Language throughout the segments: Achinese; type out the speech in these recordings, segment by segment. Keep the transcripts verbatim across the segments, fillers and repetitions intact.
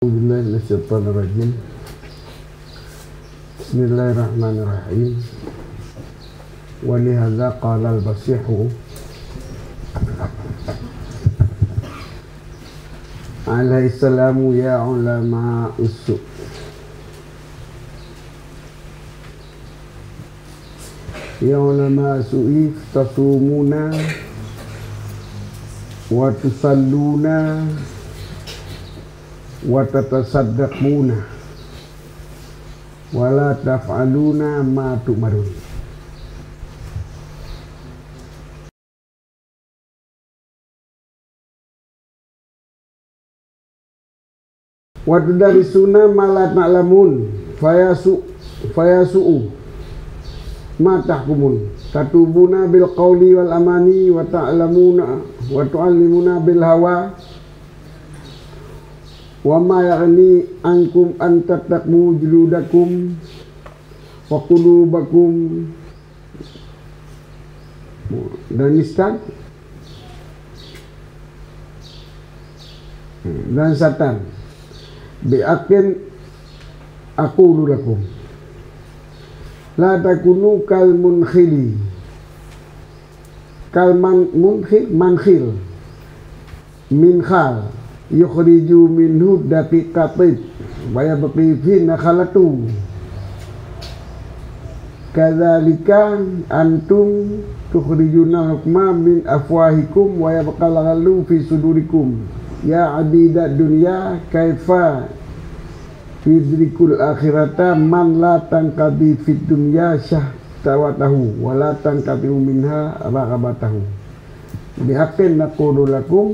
أعوذ بالله من الشيطان الرجيم. بسم الله الرحمن الرحيم. ولهذا قال المسيح عليه السلام: يا علماء السوء، يا علماء السوء، تصومون وتصلون وتتصدقون ولا تفعلون ما تؤمرون. وتدرسون ما لا تعلمون، فيسوء، فيسوء ما تحكمون. تطوبون بالقول والأماني وتعلمون، وتعلمون بالهوى وما يغني عنكم أن تتقوا جلودكم وقلوبكم dan nistan dan satan. بحق أقول لكم لا تكونوا كالمنخل، كالمن-، منخل، منخل يخرج منه الدقيق الطيب ويبقى فيه النخلة. كذلك أنتم تخرجون الحكم من أفواهكم ويبقى الغل في صدوركم. يا عبيد الدنيا، كيف يدرك الآخرة من لا تنقضي في الدنيا شهوته ولا تنقطع منها رغبته؟ بحق نقول لكم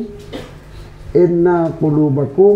إن قلوبكم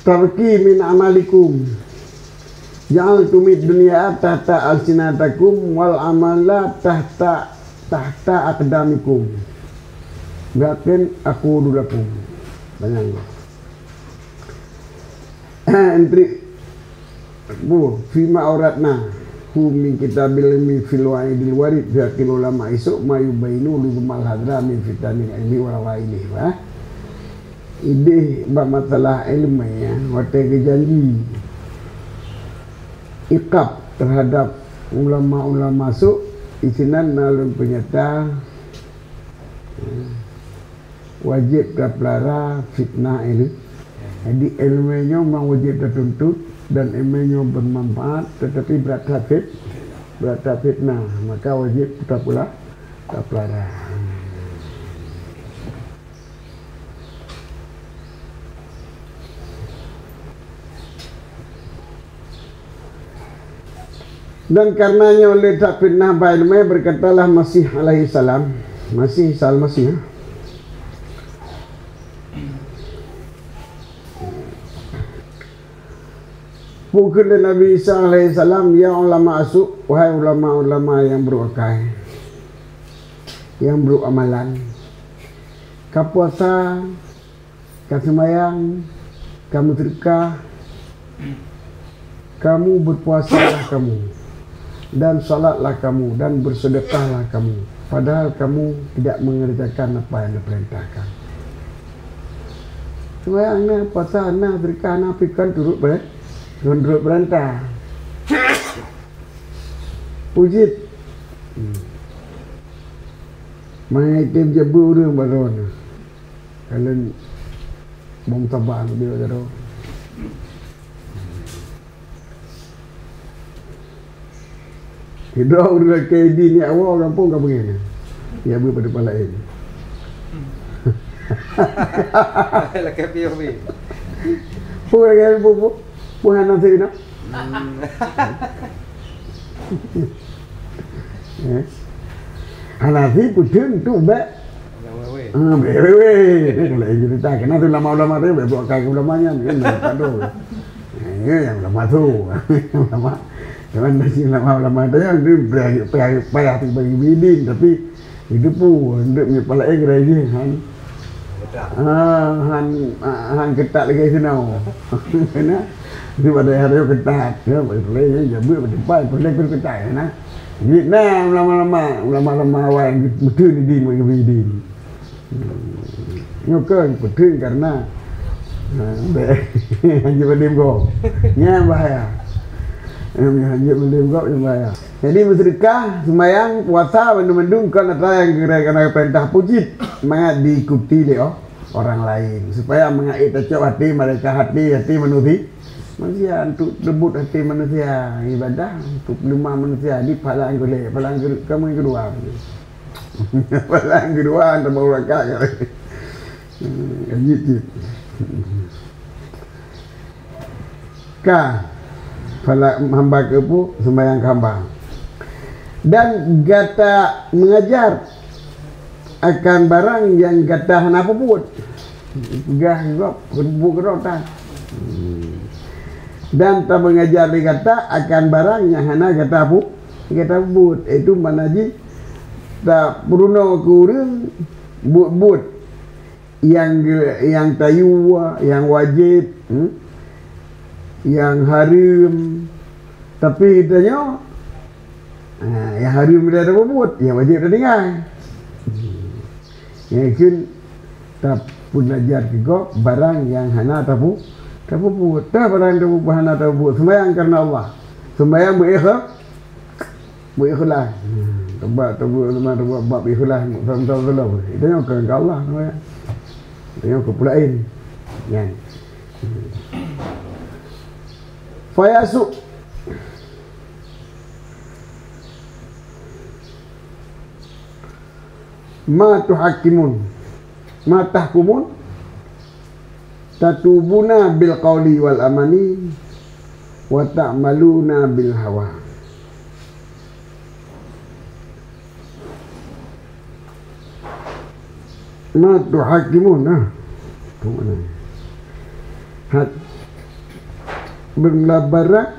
تركي من أعمالكم. جعلتم الدنيا تحت ألسنتكم والعمل تحت، تحت أقدامكم. لكن أقول لكم. Bayang. Entri Bu, فيما أوردناه من كتاب العلم في الوعيد الوارد في حق العلماء السوء ما يبين لزوم الحذر من فتن العلم ورذائله, bah. Idéh bak masalah iéleumé, watée geujanji iqab teuhadap ulama-ulama sôk, disinan na lôn peunyata, wajéb tapeulara fitnah iéleumé. Jadi, iéleumé nyoe memang wajéb tatuntut dan iéleumé nyoe bermanfaat, tetapi brat that fit-, brat that fitnah, maka wajéb tapula-, tapeulara. Dan kareuna nyoe lé that fitnah bak iéleumé, berkatalah Masih alaihissalam, Masih Isa Al-Masih, peue kheun lé Nabi Isa alaihissalam, "Ya ulama sôk, wahai ulama-ulama nyang brôk akai, nyang brôk amalan, ka puasa, ka seumayang, ka meuseudeukah, kamu berpuasalah kamu, dan salatlah kamu, dan bersedekahlah kamu, padahal kamu tidak mengerjakan apa yang diperintahkan." Seumayang na, puasa na, seudeukah na, tapi kon turot pere-, kon turot peurintah. Ujit. Hmm. Mangat item jabu ureueng baroe na. Kalian bom tabang dia kata. Sidroe ureueng lakée di ni awak gampông ka beungéh na. Ya beu pada pala laén. Lakée piôh bi. Pun lakée pun, pun, pun hana seuinok. Hmm. Eh. Hana si peuteun tu bèk. Nyang wewe. Ah, bèk wewe. Ni kalau cerita kena tu ulama-ulama tu bèk buat kai ulama nyan kan tak tahu. Eh, yang ulama tu. Ulama. Cuman nasi ulama-ulama tu yang tu payah payah payah tu bagi bidin tapi itu pun untuk menyepalai gerai dia kan. Ah, han, ah, han ketat lagi sinoe. Kena. Di pada hari ketat. Ya, boleh, boleh, ya, jabu, boleh, boleh, boleh ketat, ya, nah. Jadi, nah, ulama-ulama, ulama-ulama awai yang betul ni di, di, di. Nyoe kan betul karena, ha, bèk. Haji Badim go. Nyan bahaya. Haji Badim go, nyan bahaya. Jadi, bersedekah, sembahyang, puasa, bandum-bandum kon atra nyang kira-kira perintah pujit. Mangat diikuti lé, oh. Orang lain, supaya mangat tacok hati mereka, hati, hati manusia, manusia untuk lembut hati manusia, ibadah untuk lemah manusia, di pahala yang kedua, pahala yang kedua, kamu yang kedua, pahala yang kedua, anda baru rakat. Hmm, gitu. Ka, pala hamba keupeue, sembahyang keu hamba. Dan gata mengajar akan barang nyang gata hana peubuet. Peugah gob, peubuet keudroe tan. Dan tameungajar lé gata akan barang nyang hana gata pu-, gata peubuet. Itu makna jih tapeurunoe keu ureuëng buet-buet nyang ge-, nyang tayue, nyang wajéb, hmm? Nyang hareuem. Tapi geutanyoe, ha, nyang hareuem lé tapeubuet, nyang wajéb tatinggai. Nyang kheun tapeulajar keu gob barang nyang hana tapu-, tapeubuet. Teuh barang tapeubuet hana tapeubuet. Sembahyang karena Allah. Sembahyang beu-, Beu-ikhlas. Hmm, teuba, teuba, teuba, teuba bab ikhlas, teuba, teuba, teuba. Itu nyoe keu Allah, namanya. Itu nyoe keu pulain. Nyan. Fayasu. Ma tuhakimun. Ma tahkumun. Tatubuna bil qauli wal amani wa ta'maluna bil hawa. Ma tuhakimun, nah. Tu mana? Hat berlabarak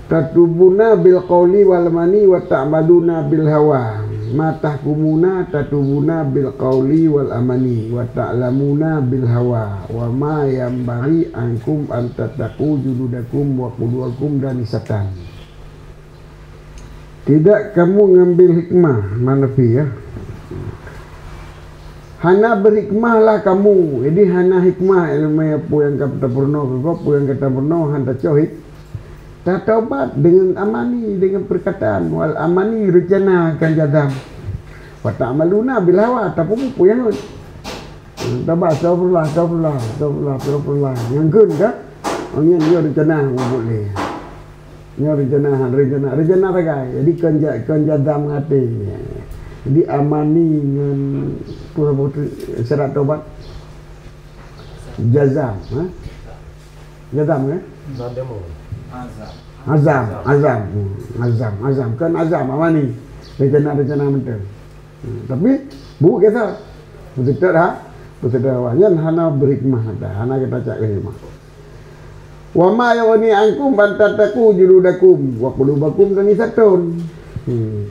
Tatubuna bil qauli wal amani wa ta'maluna bil hawa. Ma tahkumuna tatubuna bil qauli wal amani wa ta'lamuna bil hawa. Wa ma yanbaghi ankum an tattaqu juludakum wa qulubakum dan nisatan. Tidak kamu ngambil hikmah, ma nafi, ya. Hana berhikmahlah kamu. Jadi hana hikmah ilmu apa yang ka tapeurunoe keu gob, apa yang ka tapeurunoe han tacok hik-, tatobat dengan amani, dengan perkataan. Wal amani rencana akan jazam. Wa ta'maluna bil hawa, tapeubuet nyang ngon. Taba astagfirullah, astagfirullah, astagfirullah, astagfirullah. Nyang kheun ka? Oh, nyan dia rencana buet lé. Nyoe rencana, rencana, rencana sagai. Jadi kon ja-, kon jazam ngon até. Jadi amani ngon peue, peue tu syarat tobat? Jazam, ha? Jazam, ya? Azam, azam. Hmm, azam, azam. Kon azam, amani. Rencana, rencana mantong. Hmm, tapi buet gata. Beutôi ha? Beutôi ha? Nyan hana berhikmah gata, hana gata cak hikmah. Wa ma yughni ankum an tattaqu juludakum wa qulubakum dan nisatun. Hmm.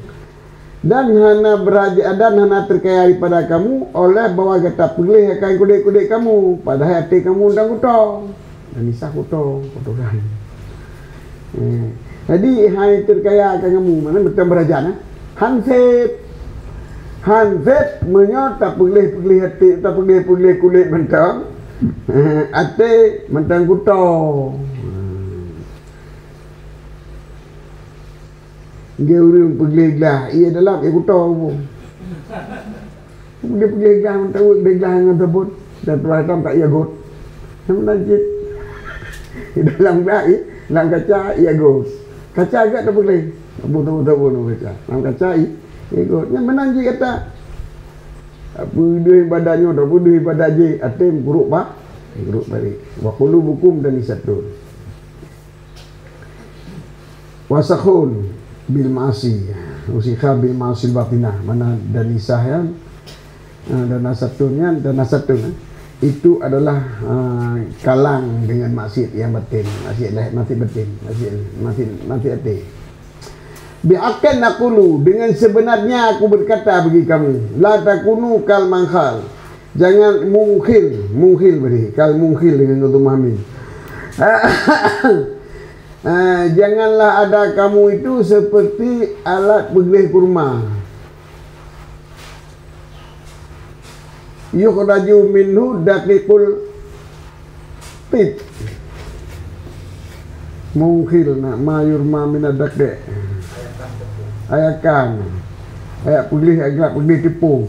Dan hana beraja, dan hana terkaya daripada kamu oleh bahwa gata peuleh akan kulét-kulét kamu, padahai até kamu dan kuto. Dan nisah kuto, kuto kan. Eh, jadi hai terkaya akan kamu, mana betul beraja, eh? Hansip. Hansip meunyoe tapeuleh-peuleh até, tapeuleh-peuleh kulét mantong. Até mantong kuto. Nggih ureuëng peuleh glah, iya dalam, iya kuto pun. Dia peuleh glah, mantong glah ngon sabon. Dan tulah hitam tak iya got. Nama najis. Di dalam glah, i-, dalam kaca, iya got. Kaca agak tapeuleh. Sabon, sabon, sabon, kaca. Dalam kaca, i-, iya got. Nyan meunan jih gata. Apa deuh ibadat nyoe, apa deuh ibadat jih, até meukurok ba-, meukurok barek. Wa qulubukum dan nisatun. Musakhun bil ma'asi, usikha bil ma'asil batinah. Mana danisah nyan, ah, danasatun nyan, danasatun, eh, itu adalah, ah, kalang dengan maksiat yang batin, maksiat lahir, maksiat batin, maksiat, maksiat, maksiat até. Bihaqqin aqulu, dengan sebenarnya aku berkata bagi kamu, la takunu kal mankhal. Jangan mungkhil, mungkhil beri, kal mungkhil dengan dhammah mim. Ah, janganlah ada kamu itu seperti alat peugléh kurma. Yukhraju minhu daqiqul tib. Mungkhil na ma yurma minad daqiq. Ayakan. Ayak peugléh, ayak peugléh teupông.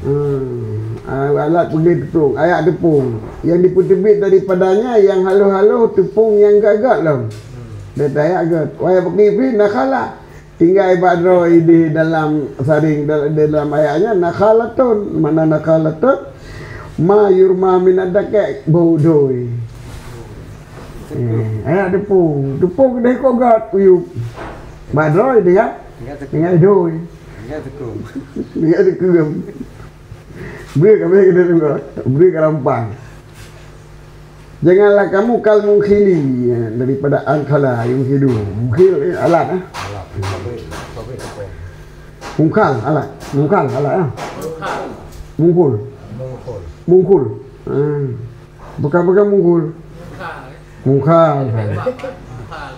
Hmm. Alat peugléh teupông, ayak teupông. Yang dipeuteubiet daripadanya yang haloh-haloh teupông nyang gét-gét lom. Data ayak gét. Wa yabqa fi nakhala. Tinggai bak droe di dalam saring, dal-, dalam ayat nyan, nakhalatun. Mana nakhalatun? Ma yurma minad daqiq, bau doi. Eh, ayat teupông. Teupông keudeh kok gat, uyup. Bak droe tinggai, tinggai doi. Tinggai teukeuem. Bri kami kena tengok. Bri ka lampang. Janganlah kamu kal mungkhili, ya, daripada ankhala, yungkhilu. Mungkhil, eh, alat, eh. Alat. Mungkhal, alat. Mungkhal, alat, eh. Mungkhul. Mungkhul. Mungkhul. Hmm. Bukan, bukan mungkhul. Mungkhal.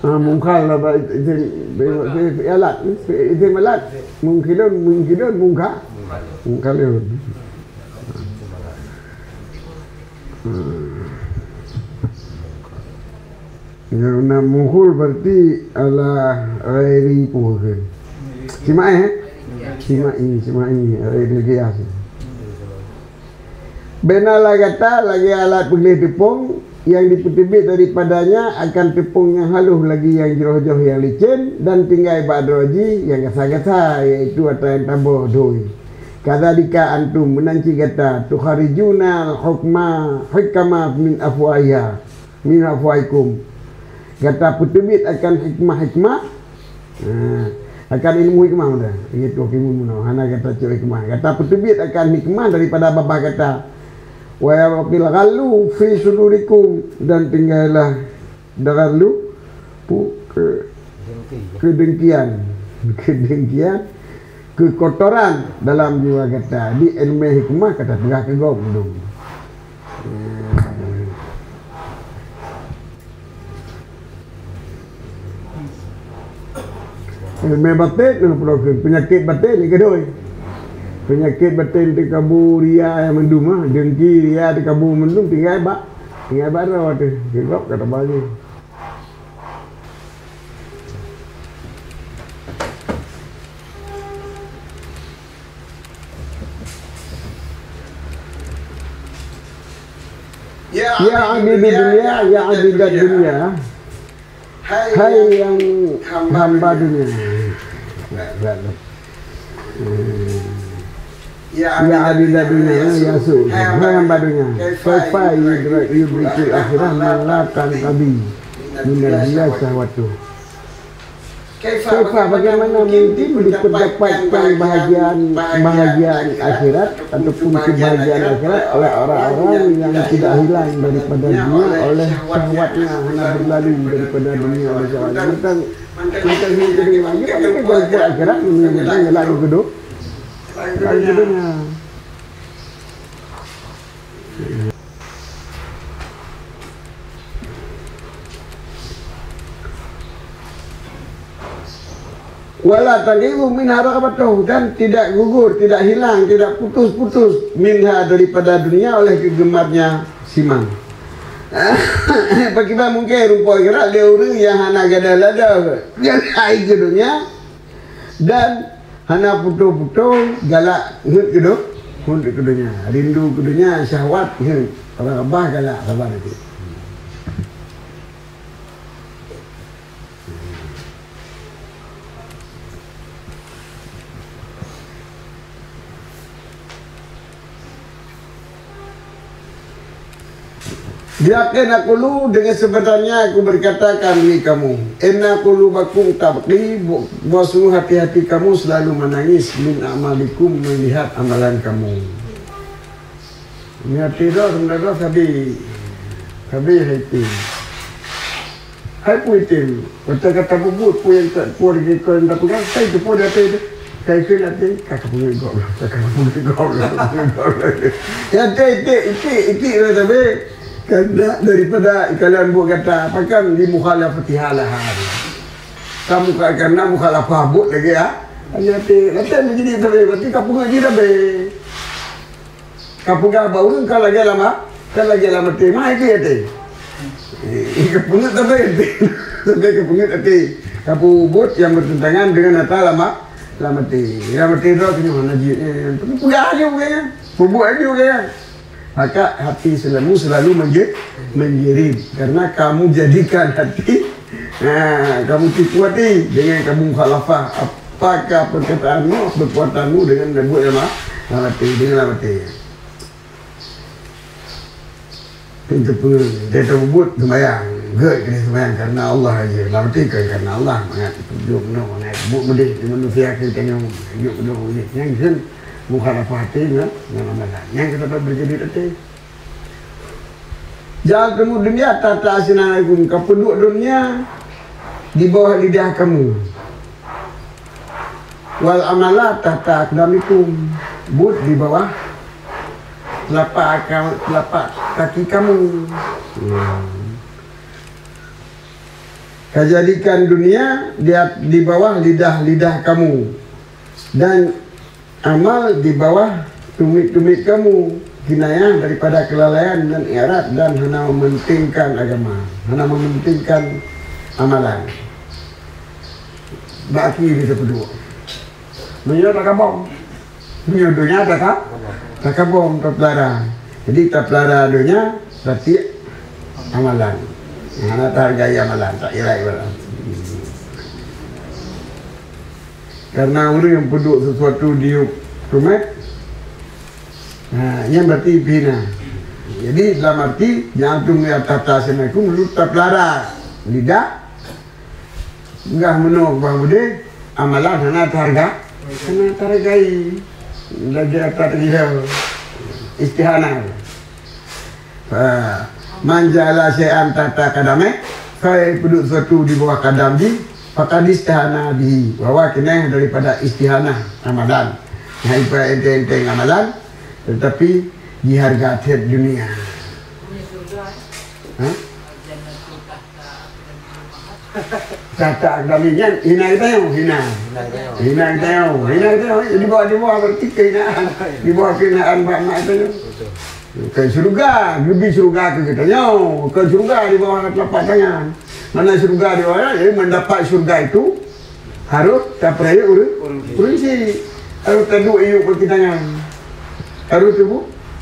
Ah, mungkhal lah, bah, isim, isim alat. Isim alat. Mungkhilun, mungkhilun, mungkha-, mungkhalun. Hmm. Nyang na muhul berarti ala ghairi puhun. Simak, eh? Simak ini, simak ini, ghairi qiyas. Benalah gata lagèe alat peugléh teupông nyang dipeuteubiet daripadanya akan teupông nyang haloh lagi nyang jroh-jroh nyang licén dan tinggai bak droe jih nyang gasa-gasa, yaitu atra nyang taboh doi. Kadzalika antum, meunan cit gata, tukharijunal hukma, hikama min afwahiha, min afwahikum. Gata peuteubiet akan hikmah-hikmah, ha, akan ilmu hikmah mudah. Yaitu hikmah mudah. Hana gata cok hikmah. Gata peuteubiet akan hikmah daripada babah gata. Wa yabqil ghallu fi sudurikum, dan tinggailah ghallu, pu-, ke-, kedengkian. Kedengkian. Keukotoran dalam jiwa gata, di ileumèe hikmah ka tapeugah keu gob dum. Ileumèe batén, peunyakét batén ni keudoi. Peunyakét batén teukabu ria nyang mandum ah, dengki ria teukabu mandum tinggai bak, tinggai bak droe teuh, keu gob ka tabagi. Ya abidud dunya, ya abidat dunya. Hai yang hamba dunia. Ya abidat dunya, ya su. Hai hamba dunia. Kaifa yudra-, yudrikul akhirah man la tanqadi minal dunya syahwatuh. Kaifa, bagaimana mungkin diperdapatkan bahagian, bahagian akhirat ataupun kebahagiaan akhirat oleh orang-orang yang tidak hilang daripada dunia oleh syahwatnya, hana berlalu daripada dunia oleh syahwatnya. Mantong, mantong hidup dunia lagi, tapi kan akhirat, dunia lagi gedung. Lagi gedungnya. Wala taghibu minha raghabatuh, dan tidak gugur, tidak hilang, tidak putus-putus minha daripada dunia oleh kegemarnya siman. Pakriban mungken rumpok gerak lé ureuëng nyang hana gada lada, gada hai keu donya, dan hana putôh-putôh galak heuet keu do-, heuet keu donya. Rindu keu donya, syahwat heuet. Raghbah galak saban itu. Yakin aku lu, dengan sebenarnya aku berkata kami kamu, inna qulubakum tabki, bahwasungguh hati-hati kamu selalu menangis, min a'malikum, melihat amalan kamu. Nyan hati droe, sebenarnya droe sabe, sabe hai item. Hai peue item, watèe ka tapeubuet peue nyang ka, peue lagèe kon tapeugah, kai teupeue di até teuh. Kai kheun até, ka kapeungeuet gob lom, ka kapeungeuet gob lom, kapeungeuet gob lom. Nyan até itik, itik, itik lom sabe. Karena daripada ikalon buet gata, pakon li mukhalafatiha laha. Kamu ka, karena mukhalafah buet lagèe, ha? Nyan até, watèe meujadi sabe, berarti kapeungeuet jih sabe. Kapeugah bak ureueng ka lagèe lam a-, ka lagèe lam até, meuhai keu até. Eh, kapeungeuet sabe até. Sabe kapeungeuet até. Kapeubuet nyang bertentangan dengan ata lam a-, lam até. Lam até droe keu nyoe hana jeuet, eh, peugah laju keu nyan. Peubuet laju keu nyan. Maka hati selalu, selalu menje-, menjerit. Karena kamu jadikan hati, ha, kamu tipu hati dengan kamu mukhalafah. Apakah perkataanmu, perbuatanmu dengan buet lam a-, lam até, dengan lam até. Pintoe peue, dia tahu buet sembahyang. Gèt keuneuk sembahyang karena Allah aja. Lam até kan karena Allah, mangat jok keunoe, mangat buet meudeh di manusia keu tanyoe, jok keunoe. Nyan kheun mukhalafah até ngon, ngon amalan. Nyan keuh sabab beujadi até. Ja'altumud dunya tahta asnamikum, kapeuduek dunia di bawah lidah kamu. Wal amala tahta aqdamikum, buet di bawah telapak aka-, telapak kaki kamu. Hmm. Kajadikan dunia di at-, di bawah lidah-lidah kamu, dan amal di bawah tumit-tumit kamu, kinayah daripada kelalaian dan i'rad dan hana mementingkan agama, hana mementingkan amalan. Bak aki di teupeuduek. Meunyoe takabông, meunyoe donya taka-, takabông, tapeulara. Jadi tapeulara donya, tapi amalan. Hana tahargai amalan, tak kira ibarat. Karena ureueng nyang peuduek sesuatu di yub rumet, ha, nyan berarti pihina. Jadi, dalam arti, ja'altumud dunya tahta asnamikum, lôn tapeulara lidah, peugah meunoe, peugah meudeh, amalan hana taharga-, hana tahargai. Lagèe ata teugihe istihanah. Ha, man ja'ala syai'an tahta qadamaihi, soe peuduek sesuatu di bawah kadam jih, faqad istahana bihi, bahwa keuneuk daripada istihanah amalan. Nah, ibarat enteng-enteng amalan, tetapi diharga thèb dunia. Ha? Tahta aqdami nyan hina geutanyoe, hina. Hina geutanyoe, hina geutanyoe. Di bawah, di bawah berarti kehinaan. Di bawah kehinaan bak mak geutanyoe. Bukan syurga, geubri syurga keu geutanyoe. Bukan syurga di bawah telapak tangan. Mana syurga di bawah, jadi mendapat syurga itu harus tapeurayeuk ureueng, ureueng syik. Harus taduek iyup kaki tangan. Harus tubu,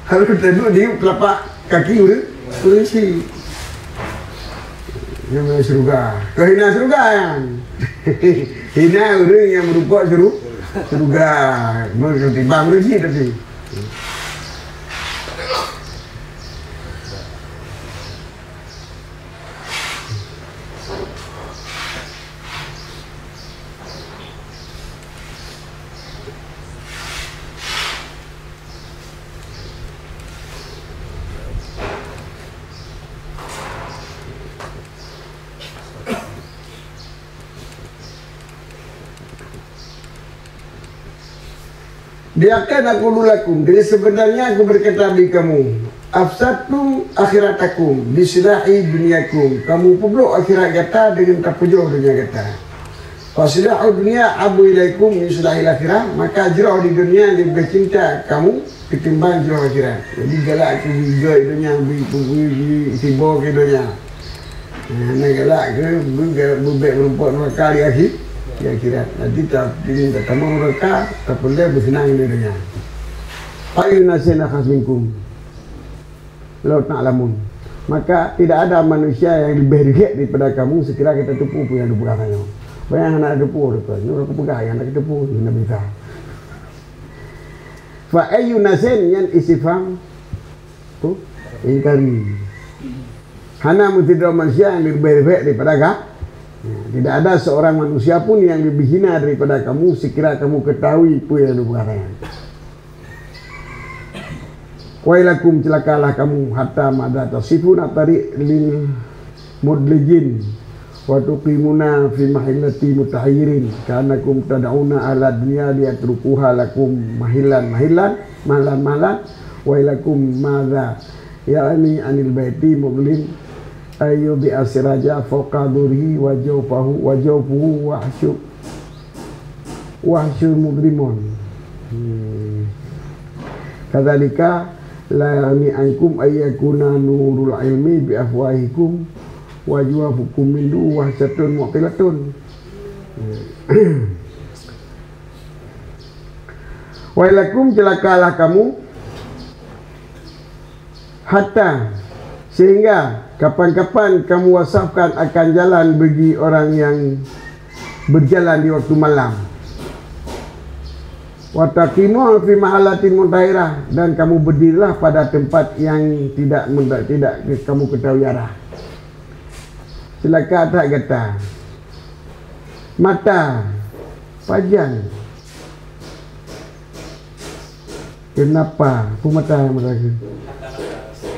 harus taduek di iyup telapak kaki ureueng, ureueng syik. Nyan syurga. Keu hina syurga nyan. Hina ureueng nyang meurumpok syuru-, syurga. Meukeutimbang ureueng syik tapi. Biyakin aku lulakum, jadi sebenarnya aku berkata bagi kamu, afsadtum akhiratakum bisilahi dunyakum, kamu peublok akhirat gata dengan tapeujoh dunia gata. Fasilahu dunya abu ilaikum min silahil akhirah, maka jroh di dunia lebih cinta kamu ketimbang jroh akhirat. Jadi galak keu bui gèt donya, bui, bui, bui sibo keu donya. Nah, hana galak keu beu-, beubèk meurumpok neuraka di akhi-, di akhirat. Jadi ta-, tatamong neuraka, tapeureulèe beuseunang di donya. Fa inna syai'an akhas minkum. Law ta'lamun. Maka tidak ada manusia yang lebih riek daripada kamu sekira kita teupeu peue nyang teupeugah tanyoe. Banyak hana teupeu, nyoe aku peugah nyang hana teupeu, nyoe Nabi Isa. Fa ayyu nasin nyan istifham tu ingkari. Hana meusidroe manusia nyang leubeh-leubeh daripada ka-, ya, tidak ada seorang manusia pun yang lebih hina daripada kamu, sekira kamu ketahui peue nyang neupeugah tangan. Wailakum, celakalah kamu, hatta madza tasifuna tariq lil mudlijin, wa tuqimuna fi mahillati mutahayyirin, ka'annakum tad'una ahla dunya liyatrukuha lakum mahillan mahillan, mahlan mahlan, wailakum madza ya'ni anil baiti mudlim, ayyubi asiraja fauqa durihi wa jawfahu, wa jawfuhu wahsyu-, wahsyul mudlimun. Hmm. Kadzalika la ya'ni ankum ayyakuna nurul ilmi bi afwahikum wa juwafukum minhu wahsyatun mu'tilatun. Hmm. Wailakum, celakalah kamu, hatta, sehingga kapan-kapan kamu wasafkan akan jalan bagi orang yang berjalan di waktu malam. Wa taqimu fi mahalatin mutairah, dan kamu berdirilah pada tempat yang tidak menda-, tidak kamu ketahui arah. Celaka that gata. Mata, pajan. Kenapa? Peue mata nyang meusakeue?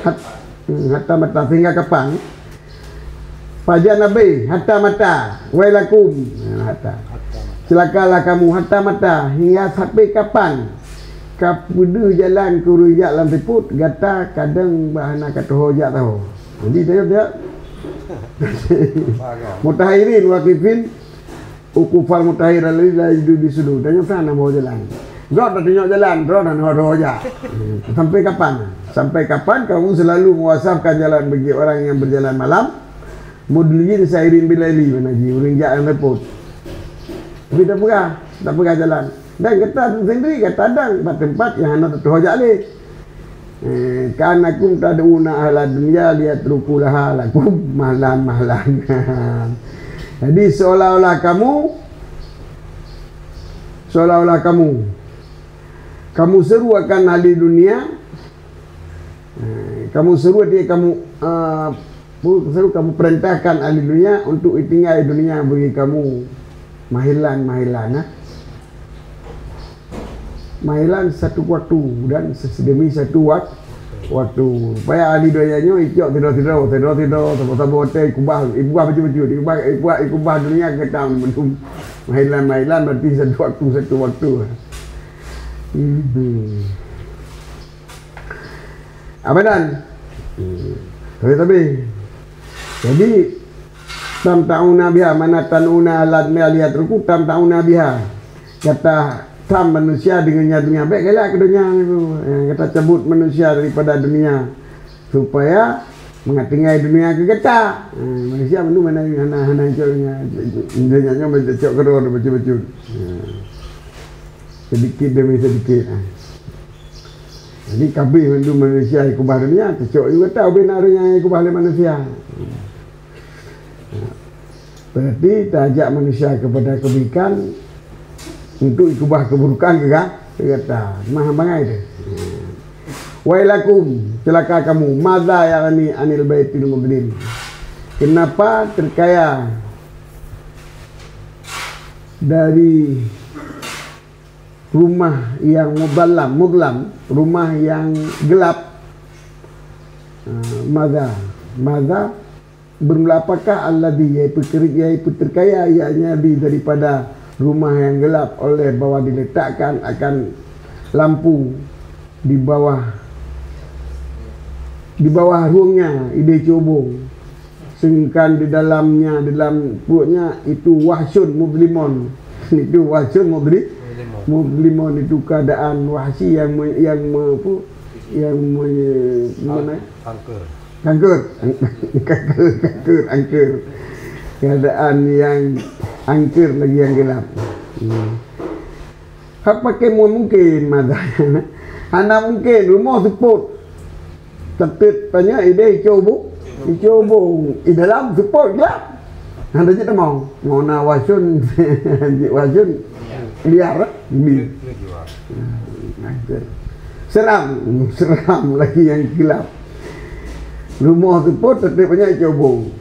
Hat-, hmm, hatta mata, sehingga kapan? Pajan abéh, hatta mata. Wailakum. Nah, hatta. Celakalah kamu, hatta mata. Hingga sampai kapan? Ka peudeuh jalan keu ureuëng jak lam seupôt, gata kadang bah hana ka teuho jak teuho. Jadi, dia, dia. Mutahairin, waqifin, uqufal mutahhir alladzi la yajuzu bisudur. Tanyoe sana mau jalan. Droe tatunyok jalan, droe na ho-ho jak. Sampai kapan? Sampai kapan kamu selalu mewasafkan jalan bagi orang yang berjalan malam? Mudliyin sairin bilaili, mana ji ureuëng jak lam seupôt. Tapi tak peugah, tak peugah jalan. Dan gata sendiri gata dang bak tempat yang hana tatuho jak lé. Eh, ka'annakum tad'una ahla dunya liyatruku laha lakum mahlan mahlan. Jadi, seolah-olah kamu, seolah-olah kamu, kamu seru akan ahli dunia, eh, kamu seru dia kamu, eh, Bu, selalu kamu perintahkan ahli dunia untuk ditinggai dunia bagi kamu mahilan-mahilan, nah. Mahilan satu waktu dan se-, demi satu wak-, waktu. Supaya ahli dunia nyoe icok tido-tido, tido-tido, saboh-saboh hotel ikubah, ikubah bacut-bacut, ikubah, ikubah, ikubah dunia keudang. Mahilan-mahilan berarti satu waktu, satu waktu. Hmm. Abadan. Hmm. Tapi, tapi. Jadi, tamta'una biha, mana tanuna alat mi'aliyat ruku, tamta'una biha. Kata tam manusia dengan dunia, baik galak ke dunia tu. Eh, kata cabut manusia daripada dunia supaya mengatingai dunia ke gata. Eh, manusia mana mana hana hana dunia nyoe baca cok keudroe baca-baca. Eh. Sedikit demi sedikit. Eh. Jadi, kabeh mandum manusia ikubah dunia, teucok juga tahu bina dunia ikubah oleh manusia. Berarti, tajak manusia kepada kebaikan untuk ikubah keburukan ke ga-, ke gata. Mah bangai tu. Wailakum, celaka kamu. Madza ya'ni anil baitil mudlim. Kenapa terkaya dari rumah yang mudallam, mudlam, rumah yang gelap. Ah, madza, madza bermula apakah alladzi, yaitu keri-, yaitu terkaya, yakni daripada rumah yang gelap oleh bahwa diletakkan akan lampu di bawah, di bawah ruangnya, idéh cubung. Sedangkan di dalamnya, dalam perutnya itu wahsyun mudlimun. Itu wahsyun mudli-, mudlimun itu keadaan wahsy yang me-, yang me-, apa? Yang me-, gimana? Kanker. Kanker. Kanker, kanker, kanker. Keadaan yang angker lagi yang gelap. Hmm. Hak pakai mu-, mungkin madanya. Hana mungkin rumoh seupôt. Tetet tanya idéh icobo. Icobo. I dalam seupôt gelap. Hana jeuet tamong. Mau na wahsyun. Jeuet wahsyun. Liar, eh? Bi. Seram. Seram lagi yang gelap. Rumoh seupôt teuteup banyak icok ubông.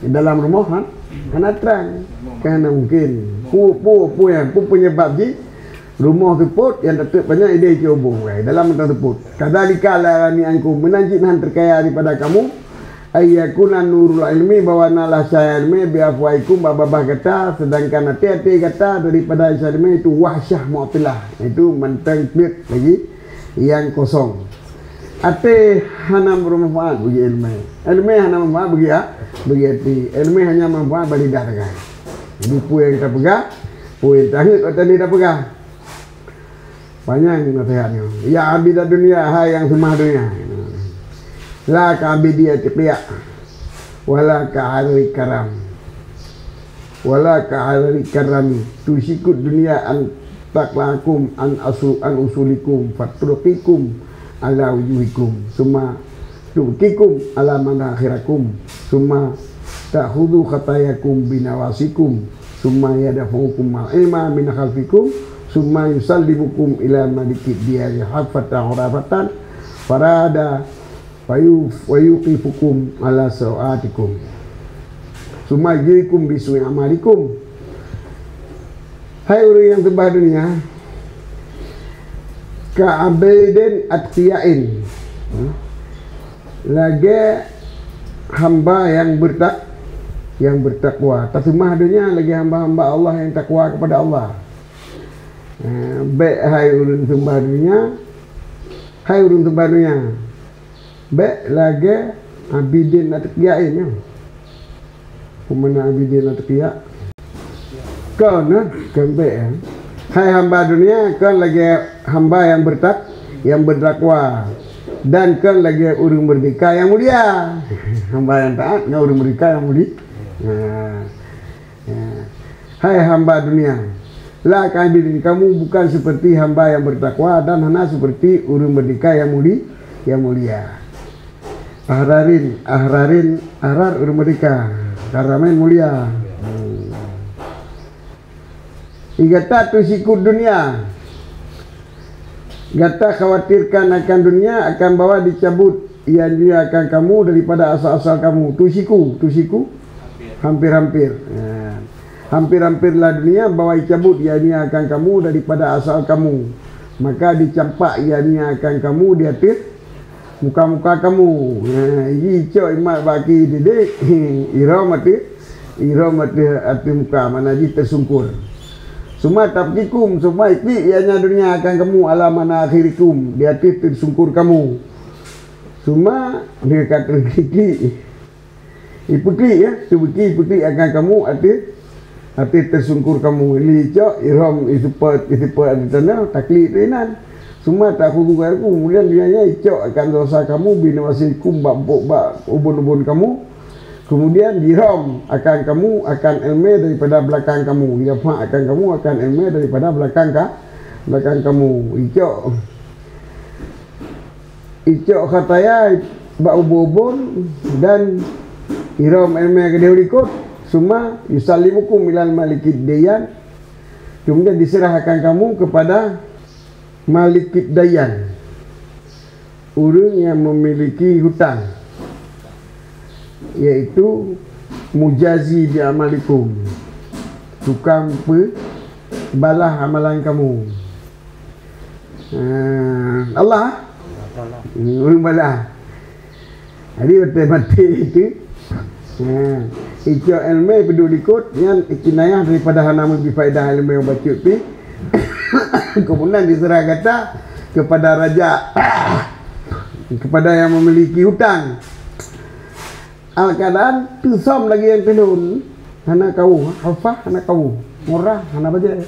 Dalam rumoh han, hana trang. Kan hana mungkin. Peue, peue, peue nyang, peue penyebab jih? Rumoh seupôt nyang teuteup banyak idéh icok ubông. Dalam mantong seupôt. Kadzalika la yughni ankum, meunan cit hana teukaya daripada kamu, ayyakuna nurul ilmi, bahwa na lah cahya ilmi, bi afwahikum, bak babah gata, sedangkan até-até gata daripada cahya ilmi itu wahsyah mu'tilah. Itu mantong peuet lagi nyang kosong. Até hana bermanfaat bagi ilmu. Ilmu hana manfaat bagi a-, bagi até. Ilmu hanya manfaat bagi lidah sagai. Jadi, peue nyang tapeugah, peue nyang taheuet watèe tapeugah. Panyang naseuhat nyoe. Ya abidad dunya, hai nyang seumah dunia. La ka abidi atiqya, wala ka harri karam. Wala ka harri karami. Tusikud dunya an taklakum an asu-, an usulikum, fatruqikum ala wujuhikum. Summa tu'kikum ala manakhirakum, summa ta'khudhu khatayakum binawasikum, summa yadfa'ukum al ilma min khalfikum, summa yusallimukum ila malikid diyari hafatan hurafatan, farada wa yu-, wa yuqifukum ala sawatikum, summa yujrikum bisu'i amalikum. Hai ureuëng nyang seubah dunia, ka abidin atqiyain, lagée hamba nyang bertak-, nyang bertakwa. Taseumah dunia lagée hamba-hamba Allah nyang takwa kepada Allah. Eh, bék hai ureuëng seubah dunia, hai ureuëng seubah dunia, bék lagée abidin atqiyain nyoe. Peue makna abidin atqiya? Kon, eh, kon bék, eh. Hai hamba dunia, kon lagée hamba nyang bertak-, nyang bertakwa, dan kon lagée ureuëng meurdeka nyang mulia. Hamba nyang taat ngon ureuëng meurdeka nyang muli-, nah. Ya. Hai hamba dunia, la ka abidin, kamu bukan seperti hamba nyang bertakwa dan hana seperti ureuëng meurdeka nyang muli-, nyang mulia. Ahrarin, ahrarin, ahrar ureuëng meurdeka, karamain mulia. Hmm. Gata tusikud dunia. Gata khawatirkan akan dunia, akan bahwa dicabut ia dunia akan kamu daripada asal-asal kamu. Tusiku, tusiku, hampir-hampir. Ya. Hampir-hampirlah dunia bahwa dicabut ia dunia akan kamu daripada asal kamu. Maka dicampak ia dunia akan kamu di ateueh muka-muka kamu. Ha, icok imat bak aki didik, irom ateueh, irom ateueh, ateueh muka, makna jih teusungkur. Summa tu'kikum, summa iklik ia dunia akan kamu ala manakhirikum, di ateueh teusungkur kamu. Summa, dia kata iklik. Ipeuklik, ya, teubeuklik, ipeuklik akan kamu ateueh, ateueh teusungkur kamu. Li icok, irom, iseupat, iseupat ateueh tanoh, taklik tu inan. Summa ta'khudhu ghayrakum, kemudian dunia nyan icok akan desya kamu, binawasikum, bak, bak, bak ubon-ubon kamu. Kemudian jirom akan kamu, akan ilmu daripada belakang kamu. Idafah akan kamu, akan ilmu daripada belakang ka-, belakang kamu. Icok. Icok khataya bak ubon-ubon dan irom ilmu keudeh likot, summa yusallimukum ilal malikid dayan, kemudian diserahkan kamu kepada malikid dayan, ureuëng yang memiliki hutang, yaitu mujazi bi amalikum, tukang peubalah amalan kamu. Ah, Allah. Hmm, ureuëng balah. Jadi, watée maté itu, ha, icok ilmu peuduek likot, nyan kinayah daripada hana meubi faedah ilmu nyang bacut pih. Keumudian diserah gata kepada raja, kepada yang memiliki hutang. Al-keadaan teusöm lagée nyang teulhon, hana kawoe, hafah hana kawoe, murah hana bajée.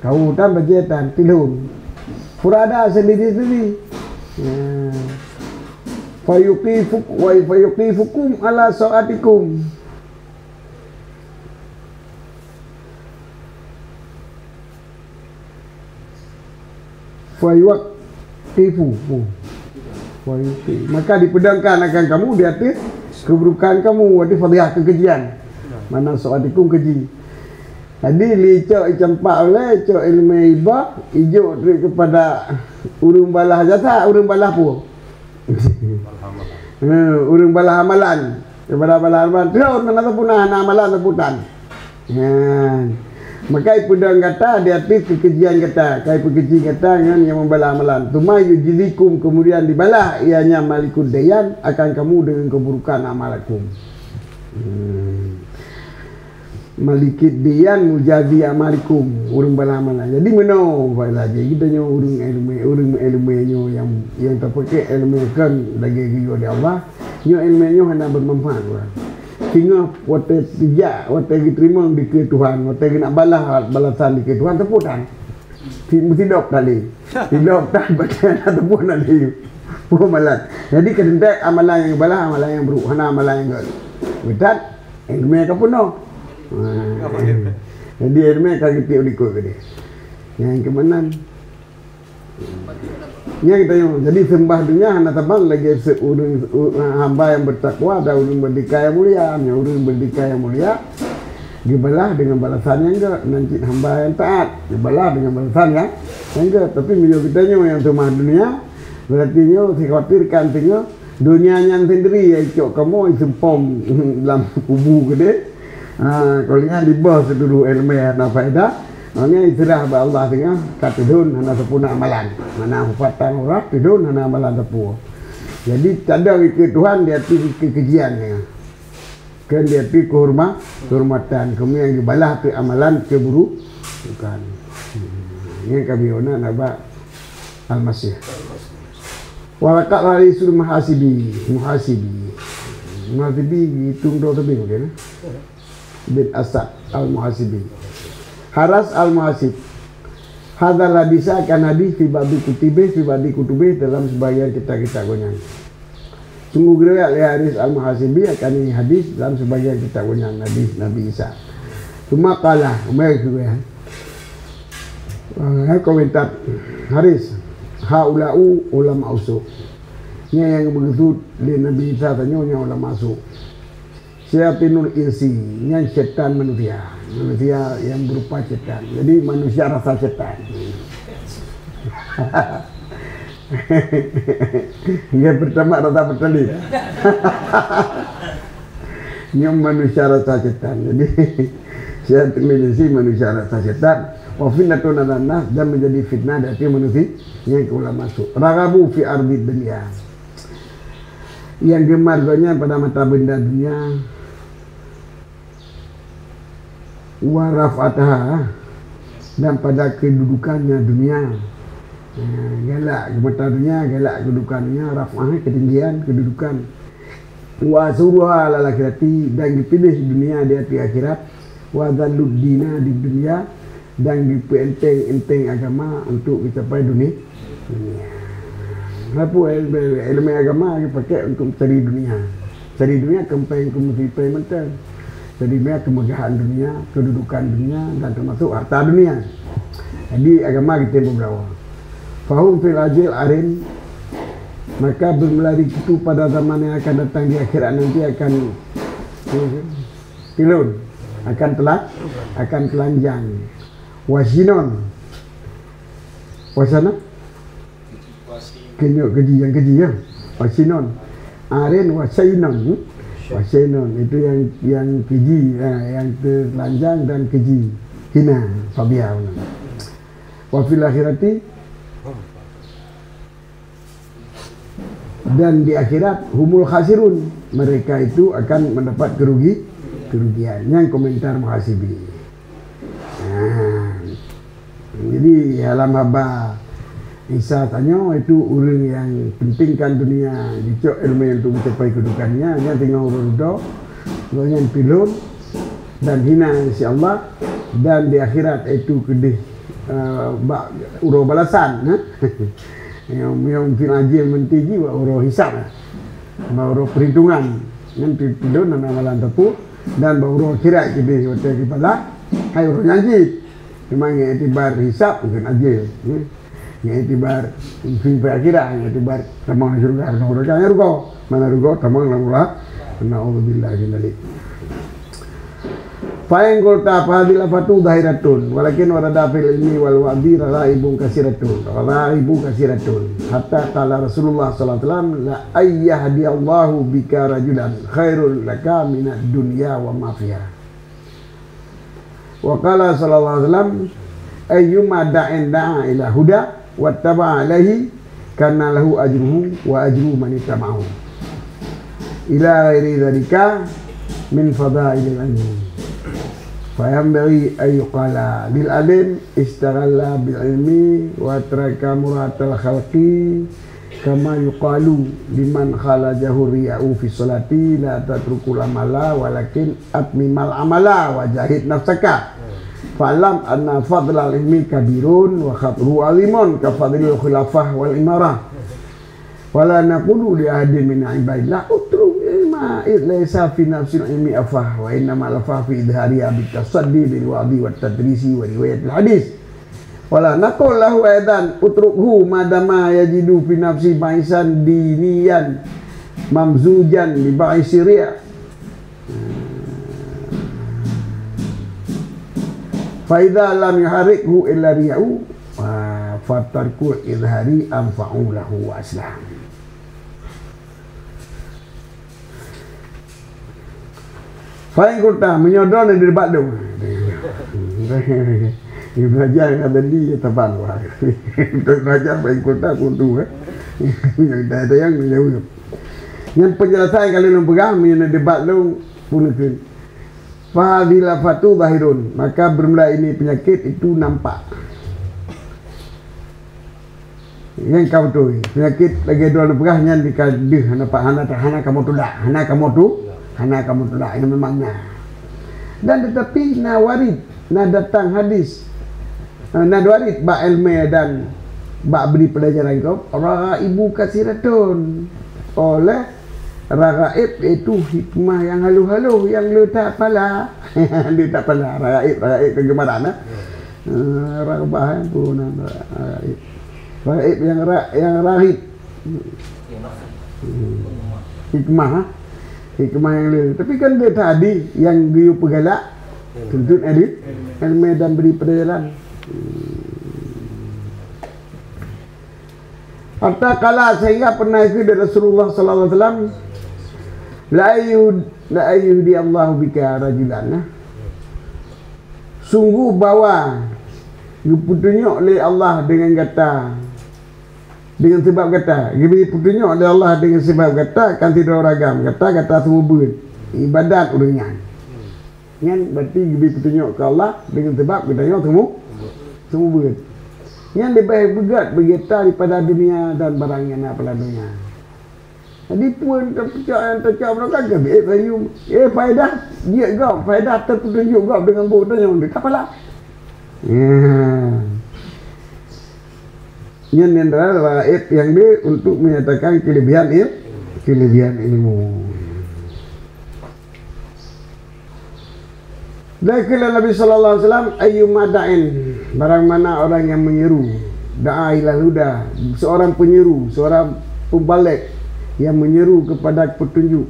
Kawoe tan bajée tan teulhon. Furada sendiri-sendiri. Ya. Fayuqifuk-, wa fayuqifukum ala sawatikum. Fayuqifu. Oh. Fayuqi-, maka dipeudongkan akan kamu di ateueh keuburukan kamu, di fadhihah keukejian. Mana sawatikum keji. Jadi, li cok icampak ulée, cok ilmu ibah, ijok treuk kepada ureuëng balah jasa, ureuëng balah peue? Ha, ureuëng balah amalan. Daripada balah amalan, teuh hana sapeue na, hana amalan sapeue tan. Nyan. Maka ipeudong gata di ateueh keukejian gata, ka ipeukeuji gata ngon nyang meubalah amalan. Tsumma yujzikum, kemudian dibalah ia nyan malikud dayan akan kamu dengan keburukan amalakum. Hmm. Malikid dayan mujazi amalikum, ureuëng balah amalan. Jadi meunoe, baiklah, jadi geutanyoe ureuëng ileumé, ureuëng ileumé nyoe nyang, nyang tapaké ileumé kon lagée geuyue lé Allah. Nyoe ileumé nyoe hana beumanfaat ureuëng. Singoh watée tijak, watée geuteurimong dikeue Tuhan, watée geunak balah balasan dikeue Tuhan, teupeue tan. Ti-, meusidok tali. Sidok tan, baca na teupeue na liyu. Peue malat. Jadi, keudeueng amalan nyang balah, amalan nyang buruk, hana amalan nyang gét. Geutat, ileumé ka peunoh. Ha. Jadi, ileumé ka geutiek u likot keudeh. Nyang keumanan. Nyang geutanyoe. Jadi, seumbah donya hana saban lagée se-, ureuëng, u-, hamba nyang beutakwa dan ureuëng beudika nyang mulia. Nyan ureuëng beudika nyang mulia, geubalah dengan balasan nyang gét, nan cit hamba nyang taat, geubalah dengan balasan nyang, nyang gét. Tapi meunyoe geutanyoe nyang seumah donya, berarti nyoe sikhawatirkan singoh donya nyan sendiri nyang icok kamoe iseumpom lam kubu keudeh. Ha, kalau ingat di bawah seluruh ileumé hana faedah, maknanya iserah bak Allah singoh ka teudon hana sapeue na amalan. Hana mupatang urat, teudon hana amalan sapeue. Jadi, tadong ikeue Tuhan di ateueh keukejian singoh. Keu dia pi keuhorma-, keuhormatan, keumudian geubalah keu amalan keuburukan. Nyan ka biona naba Almasih. Wa laqad harisul muhasibi, muhasibi. Muhasibi dihitung droe teubieng mungkin, eh? Bin Asad Al-Muhasibi. Haras Al-Muhasib. Hadzal hadisa akan hadis fi ba'di kutubih, fi ba'di kutubih dalam sebagian kitab-kitab gobnyan. Sungguh geuriwayat lé Haris Al-Muhasibi akan ini hadis dalam sebagian kitab gobnyan Nabi, Nabi Isa. Cuma qala, Umar keu, eh, komentar Haris, "Haula'u ulama usu." Nyan nyang meukeusut lé Nabi Isa tanyoe nyan ulama usu. Syayatinul insi, nyan syaitan manusia. Manusia yang berupa syaitan. Jadi, manusia rasa syaitan. Yang pertama rasa bertali. Nyan manusia rasa syaitan. Jadi, syayatinul insi manusia rasa syaitan. Wa fitnatun 'alan nas, dan menjadi fitnah di hati manusia. Nyan keu ulama usu. Raghabu fi ardid dunya. Nyang geumar gobnyan pada mata benda dunia, wa raf'ataha, dan pada kedudukannya dunia. Ha, galak keu mata dunia, galak kedudukan dunia, raf'ah, ketinggian, kedudukan. Wa asuruha 'alal akhirati, dan geupiléh dunia di ateueh akhirat. Wa dzallud dina di dunia, dan geupeuenteng-enteng agama untuk geucapai dunia. Dunia. Kenapa ilmu, ilmu agama geupakai untuk cari dunia? Cari dunia keumpeng, keumeusipeng mantong. Cari dunia kemegahan dunia, kedudukan dunia, dan termasuk harta dunia. Jadi agama kita beberapa. Fahum fil ajil arin, maka bermula dari itu pada zaman yang akan datang di akhirat nanti akan pilon, akan telat, akan telanjang. Wasinon. Wasana? Kenyok keji, yang keji ya. Wasinon. Aren wasainon. Hmm? Wasainon. Itu yang, yang keji, ha, yang telanjang dan keji. Hina, fabia. Wa fil akhirati, dan di akhirat, humul khasirun, mereka itu akan mendapat kerugi-, kerugian. Nyan komentar Muhasibi. Nah, jadi dalam haba Isa tanyoe itu ureuëng yang pentingkan dunia, dicok ilmu yang untuk mencapai kedudukannya, nyan tinggal ureuëng ridho, nyan pilon dan hina insya Allah, dan di akhirat itu keudeh, eh, bak uroe balasan, eh? Nyang, nyang fil ajil meuntiji bak uroe hisab, eh? Bak uroe perhitungan. Nyan pi-, pidon dan amalan teupeu, dan bak uroe akhirat keudeh watée geubalah, hai uroe nyan jih. Cuma ngon iktibar hisab bukan ajil, eh? Ngon iktibar fil akhirat, ngon iktibar tamong syurga, tamong neraka, nyan rugoe. Mana rugoe, tamong lam neraka. Naudzubillah min dzalik. Fa in qulta fa hadhil afatu zahiratun, walakin warada fil ilmi wal wa'di raghaibun katsiratun, raghaibun katsiratun. Hatta qala Rasulullah sallallahu alaihi wasallam, "La an yahdiyallahu bika rajulan khairul laka minad dunya wa ma fiha." Wa qala sallallahu alaihi wasallam, "Ayyuma da'in da'a ila huda wattaba'a alaihi kana lahu ajruhu wa ajru man ittaba'ahu." Ila ghairi dzalika min fadailil ilmi. Fa yanbaghi an yuqala lil alim istaghalla bil ilmi wa taraka muratal khalqi, kama yuqalu liman khalajahu riya'u fi sholati, la tatrukul amala walakin atmimal amala wa jahid nafsaka. Fa'lam anna fadlal ilmi kabirun wa khatruhu azimun ka fadlil khilafah wal imarah. Wala naqulu li ahadin min ibadillah utruk ilma id laisa fi nafsil ilmi afah, wa innama afah fi idhariha bitasaddi bil wa'di wat tadrisi wa riwayatil hadis. Wala naqul lahu aidan utrukhu madama yajidu fi nafsi ba'isan diniyan mamzujan bi ba'isi riya. Fa idza lam yuharrikhu illa riya'u, fa tarkul izhari anfa'u lahu wa aslah. Fa in qulta, meunyoe droeneuh debat lôn. Belajar dengan tadi ya teman wah. Untuk belajar fa in qulta kuntu eh. Yang dah ada yang menjawab. Yang penjelasan kalau lôn pegang meunyoe debat lôn pun itu. Fa hadhil afatu zahirun, maka bermula ini penyakit itu nampak. Nyang ka beutôi, penyakit lagèe droeneuh peugah nyan di ka deuh hana pa-, hana ta-, hana kamoe tulak, hana kamoe tu, hana kamoe tulak, nyan memang na. Dan tetapi na warid, na datang hadis, eh, na warid bak ilmu dan bak bri pelajaran gob, raghaibun katsiratun. Oleh raghaib iaitu hikmah nyang halôh-halôh nyang le that pala. Le that pala, raghaib, raghaib keugeumbaran, eh. Eh, raghbah, eh, turunan raghaib. Raghaib nyang ra-, nyang raghib. Hmm. Hikmah, eh. Hikmah nyang le. Tapi kan dia tadi nyang geuyue peugalak, tuntut ilmu, ilmu dan bri pelajaran. Hmm. Hatta qala, sehingga pernah itu dari Rasulullah sallallahu alaihi wasallam, "La ayyuh-, la ayyuhdiyallahu bika rajulan." Sungguh bahwa geupeutunyok lé Allah dengan gata, dengan sebab gata, geubri peutunyok lé Allah dengan sebab gata, kan sidroe ureueng agam, gata, gata seumeubeuet ibadat ureueng nyan. Nyan berarti geubri peutunyok keu Allah deungon sabab geutanyoe seumu-, seumeubeuet. Nyan leubeh beugét bagi gata daripada dunia dan barang nyang na pada dunia. Jadi, peue teupeujak nyang teucok barokah geubri senyum. Eh, faedah jeuet gob, faedah teupeutunjuk gob deungon buet tanyoe deungon pala. Ya. Nyan di antara raghaib nyang di untuk menyatakan kelebihan il-, kelebihan ilmu. Dan kheun Nabi sallallahu alaihi wasallam, "Ayyuma da'in," barang mana orang yang menyeru, da'a ilal huda, seorang penyeru, seorang pembalek yang menyeru kepada petunjuk,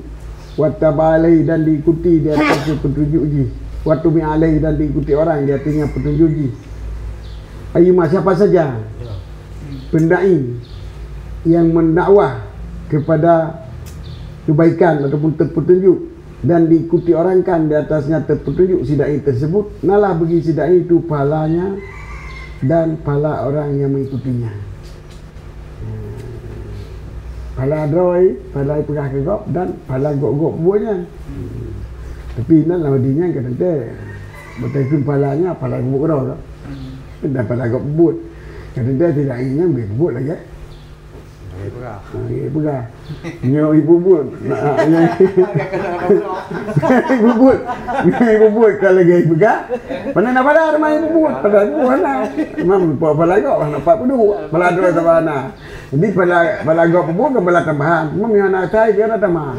wattaba alaihi, dan diikuti di atas petunjuk jih, wattubi alaihi, dan diikuti orang di atasnya petunjuk jih. Ayyuma, siapa saja pendai yang mendakwah kepada kebaikan ataupun petunjuk, dan diikuti orang kan di atasnya petunjuk si dai tersebut, nalah bagi si dai itu pahalanya dan pahala orang yang mengikutinya. Pahala droe, pahala peugah keu gob dan pahala gob-gob buet nyan. Tapi nan lam hadis nyan ka teuntèe. Beutôi keu pahalanya, pahala buet droe tu. Dan pahala gob buet. Ka teuntèe si dai nyan buet lagèe Ha, ya, peugah. Nyoe ibu buet. Nah, ya. Ibu buet. Nyoe ibu buet kalau lagi peugah. Mana nak pada rumah ibu buet? Pada ibu buet lah. Mam, buat apa lagi? Nak empat puluh dua. Pala dua tambah anak. Jadi pala, pala gop ibu buet kan pala tambahan. Mam yang anak saya dia nak tambah.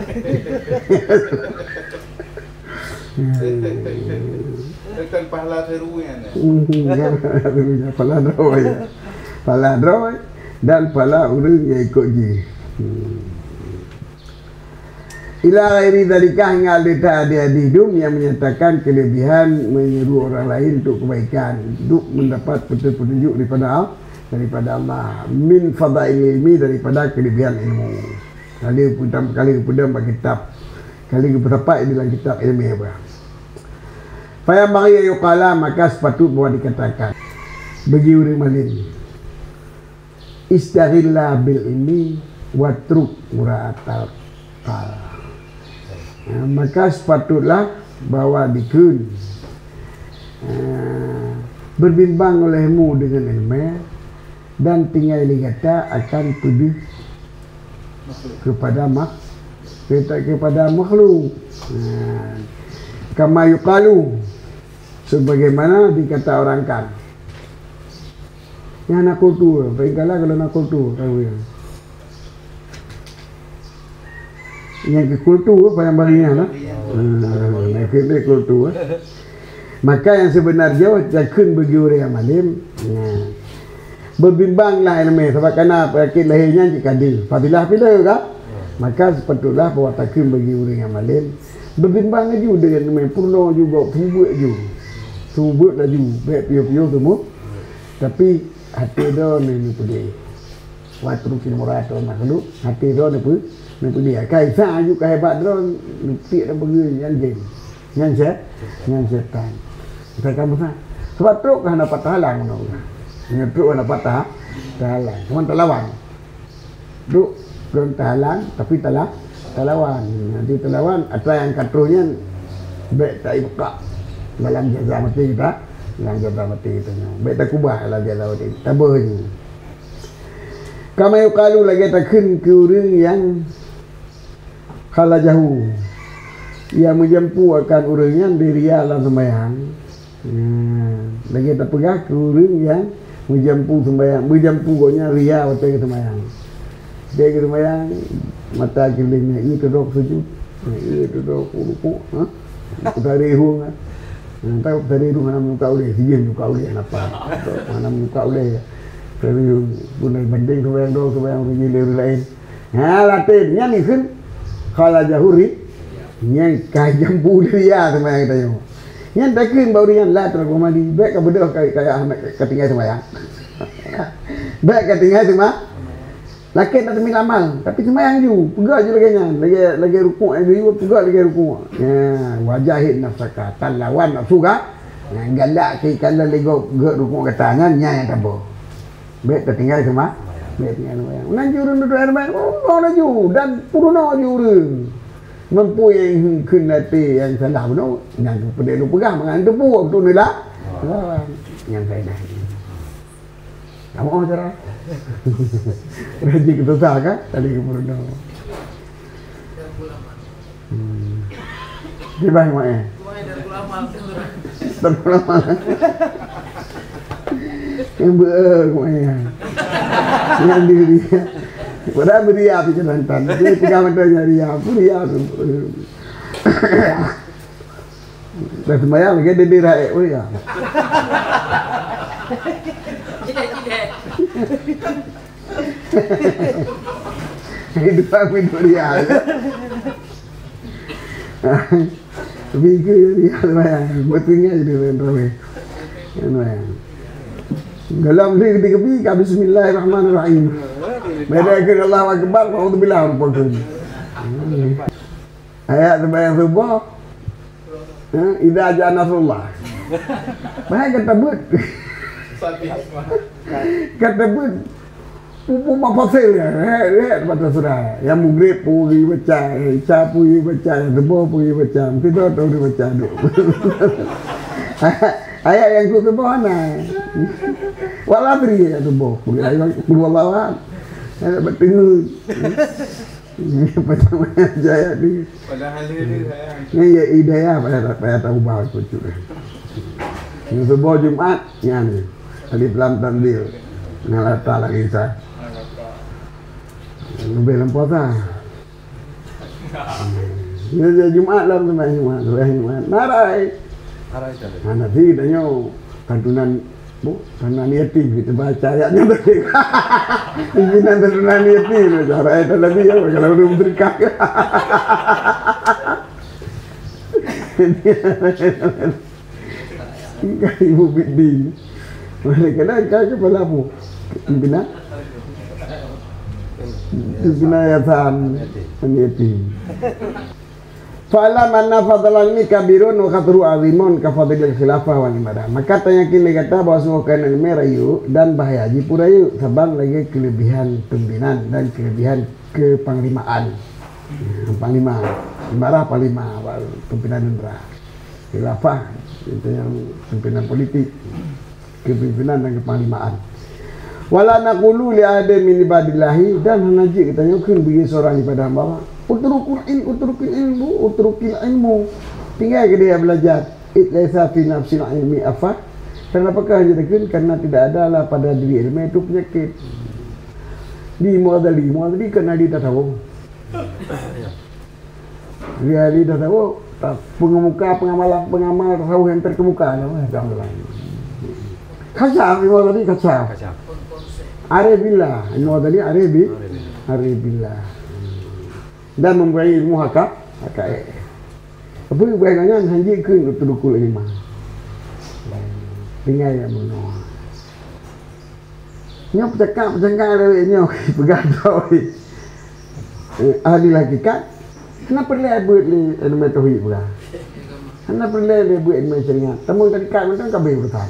Bukan pahala seruan, ya. Hmm, ya, ya, pala droe, ya. Pala droe dan pala ureueng nyang ikot jih. Hmm. Ila ghairi dzalika, hingga letak hadis-hadis dum yang menyatakan kelebihan menyeru orang lain untuk kebaikan, untuk mendapat petunjuk daripada, daripada Allah, min fadail ilmi, daripada kelebihan ilmu. Kali peudam, kali peudam bak kitab, kali geupeutapat dalam kitab ilmu apa. Fa yanbaghi an yuqala, maka sepatut bahwa dikatakan bagi ureuëng malém, istaghilla bil ilmi watruk mura'atal qal. Ha, maka sepatutlah bahwa dikheun, ha, berbimbang olehmu dengan ilmu, dan tinggai lé gata akan peudeuh kepada mak-, kepada makhluk. Ha, kama yuqalu, sebagaimana dikata orang kan. Nyang na kultur, paling galak kalau na kultur, tahu ya. Nyang keu kultur, payah bagi nyan, nah. Hmm, nyang keu kultur. Maka yang sebenar jauh, takheun bagi ureuëng nyang malém. Nah. Berbimbanglah ilmu, sebab kana penyakit lahé nyan cit ka deuh. Fadilah pih le ka? Maka sepatutlah bahwa takheun bagi ureuëng nyang malém. Berbimbang laju dengan ilmu, peurunoe ju, bak peubuet ju. Peubuet laju, bèk piôh-piôh teuma. Tapi até droeneuh neupeudeh. Watrukil mura'atal makhluk, até droeneuh neupeu-, neupeudeh. Ka Isa aju ka hebat droeneuh, neupiek dan peugah nyan jén. Nyan syè-, nyan syaitan. Kata Musa, sebab trok ka hana pat tahalang ngon Allah. Nyan trok hana pat ta-, tahalang. Cuma talawan. Trok kon tahalang, tapi tala-, talawan. Nanti talawan, atra nyang ka troh nyan, bèk taibeuka dalam jaza maté kita, dalam jaza maté kita nyoe. Bèk takubah dalam jaza maté. Tabeuh nyoe. Kama yuqalu, lagèe takheun keu ureuëng nyang khalajahu, nyang meujampu akan ureuëng nyan deuh ria lam seumayang. Nah, lagèe tapeugah keu ureuëng nyang meujampu seumayang, meujampu gobnyan ria watèe geuseumayang. Watèe geuseumayang, mata keulieng nyan, ié teudok sujud, ié teudok rukuk, ha? Peutari rueng, ha? Nah, tahu peutari rueng hana meubuka ulèe, sijeuem buka ulèe, kenapa? Hana meubuka ulèe. Peutari rueng, pun banding seumayang droe, seumayang ureuëng jih lé ureuëng laén. Ha, laten, nyan ikheun khalajahu ri-, nyan ka jampu ria seumayang geutanyoe. Nyan takheun bak ureuëng nyan, la tadkhul masjid, bèk ka beudôh ka, ka, ka tinggai seumayang. Bèk ka tinggai seuma-, lakèe na teumila amal, tapi seumayang ju, peugah ju lagèe nyan, lagèe, lagèe rukuk nyang geuyue, peugah lagèe rukuk. Ya, wajahid nafsaka, talawan nafsu ka, nyan galak keu ikalon lé gob, geuh rukuk gata nyan, nyan nyang taboh. Bèk tatinggai seuma-, bèk tinggai seumayang. Nan ju ureuëng dudoe seumayang, peurunoe laju dan peurunoe ju ureuëng. Meunyo nyang kheun até nyang salah bunoe, nyang peudeh lôn peugah mangat teupeu waktu neula. Nyan saja. Kamoe cara. Rajin kita usaha kan? Tadi ke peurunoe. Hmm. Kiban, Mak, eh? Darul Amal. Yang ber-, Mak, eh? Yang diri. Padahal beuria pih jalan tan. Dia pegang mata nyang ria. Apa ria tu? Dah sembahyang lagi, dia, dia raek pun ya. Itu aku itu ria. Tapi ke ria sembahyang. Betul ingat je dia main terawih. Main sembahyang. Dalam ni ketika pi, ka bismillahirrahmanirrahim. Beda ke Allahu Akbar, Alhamdulillah, rupa tu. Ayat sembahyang subuh. Ha, idza jaa nasrullah. Bahaya kata buet. Kata buet. Pupu mafasil ya. Rek, rek, pada surah. Yang mugrib pun pergi baca, yang isya pun pergi baca, yang subuh pun pergi baca. Mesti tu, tu pergi baca duk. Ayat yang ku subuh mana? Wal asri ya subuh. Kul huwallahu ahad. Ayat bertengah. Pertama jaya ni. Padahal dia, dia sayang. Ni ya hidayah payah, payah taubah kucuk. Ni subuh Jumat, nyan. Alif lam tanzil. Ngalata lagi sa. Lebih lam puasa. Ni dia Jumat lah, sampai Jumat, sampai Jumat. Narai. Narai tadi. Ha, nanti tanya santunan Bu, tanan yatim, kita baca ayatnya tadi. Pimpinan tanan yatim, cara ayat tadi ya, kalau udah berkah. Ibu Bidin. Mereka dah kau kepala apa? Pimpinan? Pimpinan yayasan yatim. Fa'lam anna fadlal ilmi kabirun wa qadruhu azimun ka fadlil khilafah wal imadah. Maka tanyakin lé gata bahwa sungguh keunan ilmu rayeuk dan bahya jih pun rayeuk, saban lagée keulebihan pimpinan dan keulebihan keupanglimaan. Panglima, ibarat panglima, pimpinan neutral. Khilafah, itu yang pimpinan politik. Kepimpinan dan kepanglimaan. Wala naqulu li ahadin min ibadillahi, dan hana jeuet geutanyoe kheun bagi seorang daripada hamba Allah, "Utrukul il-, utrukil ilmu, utrukil ilmu." Tinggai keudeh belajar. "Id laisa fi nafsil ilmi afah." Karena apakah hanya dikheun? Karena tidak adalah pada diri ilmu itu penyakit. Di Mughazali, Mughazali kan ahli tasawuf. Dia ahli tasawuf, ta-, pengemuka, pengamalan, pengamal tasawuf yang terkemuka, nama dia orang. Kasyaf, Imam Ghazali Kasyaf. Kasyaf. Arif billah, Imam Ghazali arif bi-, Arif billah. Arif billah. Dan memberi ilmu haka-, hakaik. Tapi bukan nyan hanji keu untuk dukul lima. Tinggai yang bunoe. Nyoe peucakap-peucakap lé nyoe peugah droe. Eh, ahli hakikat, hana peureulée buet lé ilmu tauhid peugah. Hana peureulée lé buet ilmu syariat. Tamong tarikat mantong ka habéh urusan.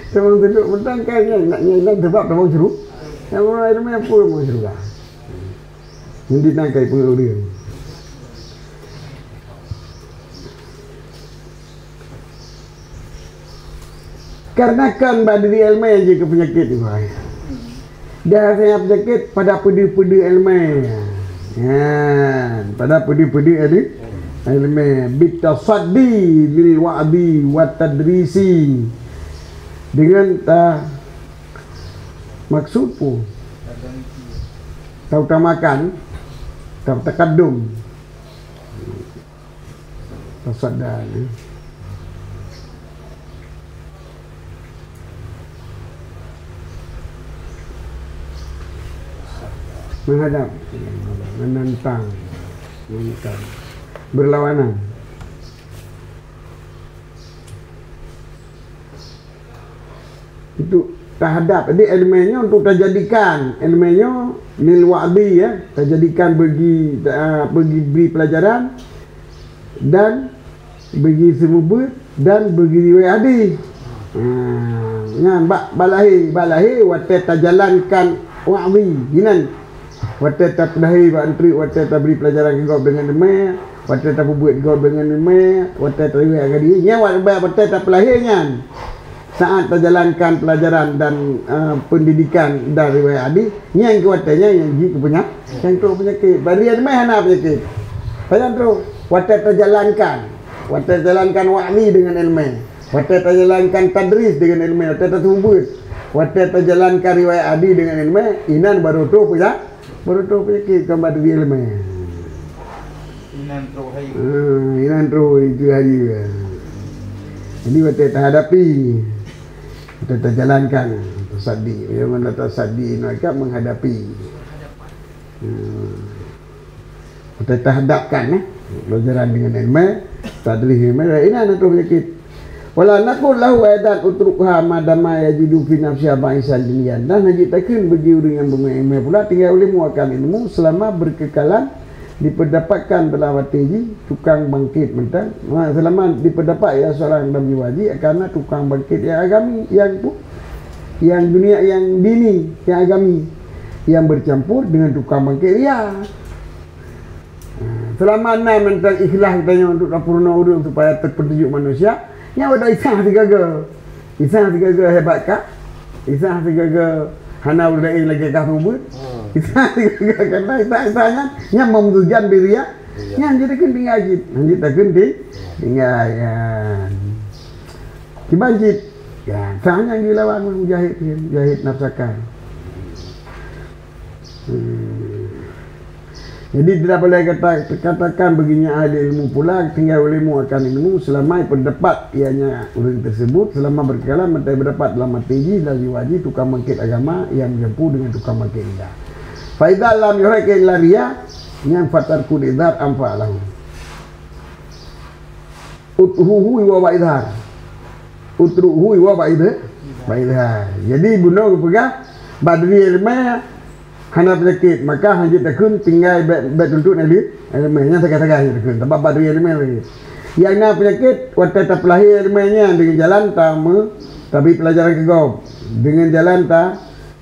Tamong tunduk mantong ka nyan, nak nyan, nak sebab tamong syuru-, tamong ilmu apa tamong syurga. Nyan di nangkai peungeureueng. Karena kan bak diri ilmu nyang jeuet keu peunyakét, ibarat. Dah rasanya peunyakét pada peudeuh-peudeuh ilmu. Nyan, pada peudeuh-peudeuh ilmu. Ilmu. Bitasaddi lil wa'di wa tadrisi. Dengan ta-, maksud pun. Tautamakan, ta-, takadum. Tasadda, ya. Menghadap, menentang, menentang. Berlawanan. Itu tahadab. Jadi, ilmu nyoe untuk tajadikan. Ilmu nyoe lil wa'di, ya. Tajadikan bagi, ah, bagi bri pelajaran dan bagi seumeubeuet dan bagi riwayat hadis. Ha, nyan bak, bak lahé, bak lahé watée tajalankan wa'di. Inan. Watée tapeulahé bak antreuk, watée tabri pelajaran keu gob deungon iéleumé, watée tapeubuet gob deungon iéleumé, watée tariwayat hadis, nyan wat-, watée tapeulahé nyan. Saat tajalankan pelajaran dan, eh, pendidikan dan riwayat hadis, nyan keu watée nyan nyang jeuet keu peunya-, nyang trok peunyakét. Bari iéleumé hana peunyakét. Pajan trok, watée tajalankan, watée tajalankan wa'di deungon iéleumé, watée tajalankan tadris deungon iéleumé, watée taseumeubeuet, watée tajalankan riwayat hadis deungon iéleumé, inan baru trok peunya-, Baru trok peunyakét, kon bak diri iéleumé. Inan trok hai. Ah, inan trok itu hari. Jadi, watée tahadapi, watée tajalankan, tasaddi. Nyang mana tasaddi, nak menghadapi. Hmm. Watée tahadapkan, eh, pelajaran deungon iéleumé, tadris iéleumé, inan trok peunyakét. Wala naqul lahu aidan utrukha ma dama yajidu fi nafsiha ba'isan diniyan. Dan hana jeuet takheun bagi ureuëng nyang beungoh iéleumé pula tinggai ulemu akan ilmu selama berkekalan dipeudapatkan dalam até jih tukang bangkét mantong. Ma-, selama dipeudapatkan seorang dalam jiwa jih akan na tukang bangkét nyang agami, nyang pu-, nyang dunia, nyang dini, nyang agami, nyang bercampur dengan tukang bangkét ria. Seulama na mantong ikhlas geutanyoe untuk tapeurunoe ureuëng supaya teupeuteujuk manusia, nyan udah Isa sigaga. Isa sigaga hebat kah? Isa sigaga hana ureuëng laén lagée kah mubuet? Hmm. Isa sigaga, karena Isa, Isa nyan, nyan meumeutujuan diri ya. Iya. Nyan jadi kheun tinggai cit. Nyan jadi kheun ti-, tinggai nyan. Kiban cit. Ya, Isa nyan geulawan mujahid, mujahid nafsakan. Hmm. Jadi, tidak boleh kata, katakan baginya ahli ilmu pula, tinggai uleue akan ilmu, selama pendapat ianya ureuëng tersebut, selama berkelam, mantong berdapat dalam hati jih, dalam jiwa jih, tukang bangkit agama, yang meujampu dengan tukang bangkit ria. Fa idza lam yuhrik illa ria, yang fatarkul idhar anfa lahu. Utruhu wa ba'idhar. Utruhu wa ba'idhar. Ba'idhar. Jadi, bunoe geupeugah, bak diri ileumé hana peunyakit, maka hanjeuet takheun tinggai bèk, bèk tuntot ileumé. Ileumé nyan sagai-sagai hanjeuet takheun, sabab bak diri ileumé lagèe. Nyang na peunyakit, watèe tapeulahé ileumé nyan deungon jalan tame, tabi pelajaran keu gob. Deungon jalan ta,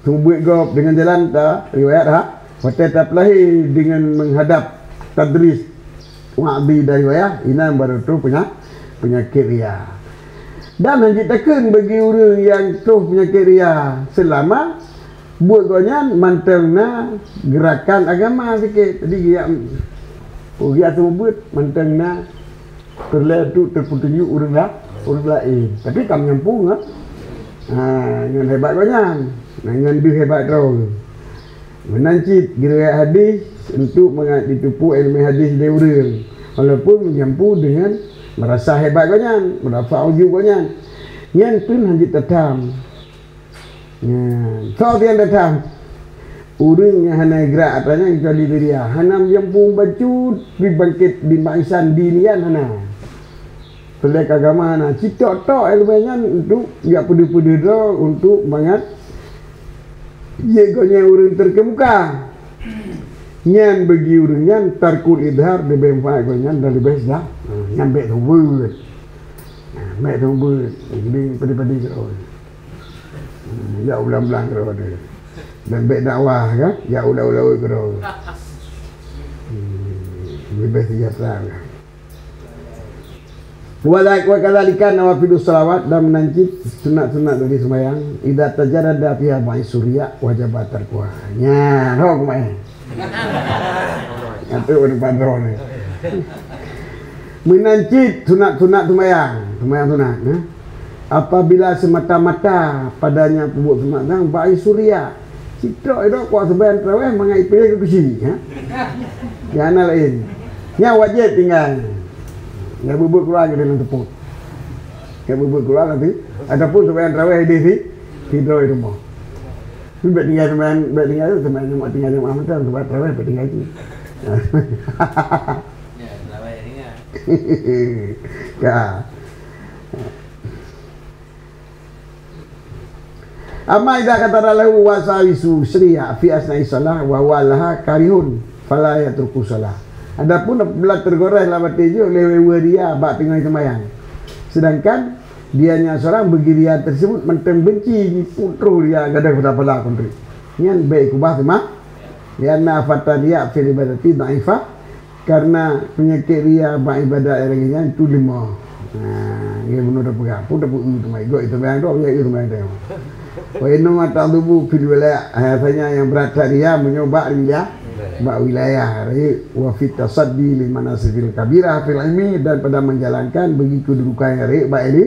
seumeubeuet gob, deungon jalan ta, riwayat ha, watèe tapeulahé deungon menghadap tadris. Wa'dhi dari wayah, inan baru troh peunya-, peunyakét ria. Dan hanjeuet takheun bagi ureuëng nyang troh peunyakét ria, seulama buet gobnyan mantong na geurakan agama sikét. Jadi, geujak, oh, geujak seumeubeuet mantong na peureulèe untuk teupeutunjuk ureuëng la-, ureuëng laén. Tapi ka meujampu ngon, ha, ngon hebat gobnyan, ngon deuh hebat droe. Meunan cit geuriwayat hadis untuk mangat jiteupeue ileumé hadis lé ureuëng, walaupun meujampu deungon meurasa hebat gobnyan, meurasa ujub gobnyan. Nyan pun hanjeuet tatham. Nyan, soe nyang tatham? Ureuëng nyang hana gerak atra nyan kecuali diri nyan, hana meujampu bacut, dibangkét di bangsa dinian hana. Peuleueh agama na, sitok-tok ileumé nyan untuk jak peudeuh-peudeuh droe untuk mangat jeuet gobnyan ureuëng terkemuka. Nyan bagi ureuëng nyan tarkul idhar leubeh manfaat gobnyan dan leubeh seujahteura. Ha, nyan bèk seumeubeuet. Ha, bèk seumeubeuet. Jadi, padé-padé keudroe. Ha, jak u blang-blang keudroe. Dan bèk dakwah, kan? Jak u laôt-laôt keudroe. Hmm, leubeh seujahteura. Wa dza-, wa kadzalika nawafilus shalawat, dan meunan cit sunat-sunat dari sembahyang, idza tajarrada fiha ba'is surya wajaba tarkuha. Nyan, ho keumae. Nyan tu ureuëng padroe ni. Meunan cit sunat-sunat sembahyang, sembahyang sunat, eh. Apabila semata-mata padanya peubuet sunat nyan, ba'is surya, sitrok idok kuat sembahyang tarawih mangat ipilih keu keusi, ha? Nyang na laén. Nyan wajéb tinggai. Nyan beuet-beuet keuluwa keu dalam teupot. Nyan beuet-beuet keuluwa nanti. Ataupun sembahyang tarawih di si, sidroe di rumoh. Tapi bèk tinggai sembahyang, bèk tinggai sembahyang jamaah, tinggai jamaah mantong, sembahyang tarawih bèk tinggai tu. Ya, tarawih tinggal. Ka. Amma idza katara lahu waswasu syari'a fi asna'i shalah wa huwa laha karihun, fala yatruku shalah. Adapun apabila tergores lam até jih oleh weue ria bak teungoh seumayang, sedangkan dianya seorang bagi ria tersebut mantong benci, jiputroh ria gadôh pada pala keuntri, nyan bèk keubah seuma-, lianna afatan ria fil ibadati dhaifah, Karena peunyakét ria bak ibadat nyang lagèe nyan tu leumoh. Ha, nyan bunoe tapeugah, peue tapeu-eu teuma, igoe teuma nyang dok, ya eu teuma nyang dok. Wa innama taghlibu fil wilayah. Ha, rasanya nyang brat that ria meunyoe bak wilayah, bak wilayah rayeuk, wa fit tasaddi li manasibul kabirah fil ilmi, dan pada menjalankan bagi kedudukan nyang rayeuk bak ilmu,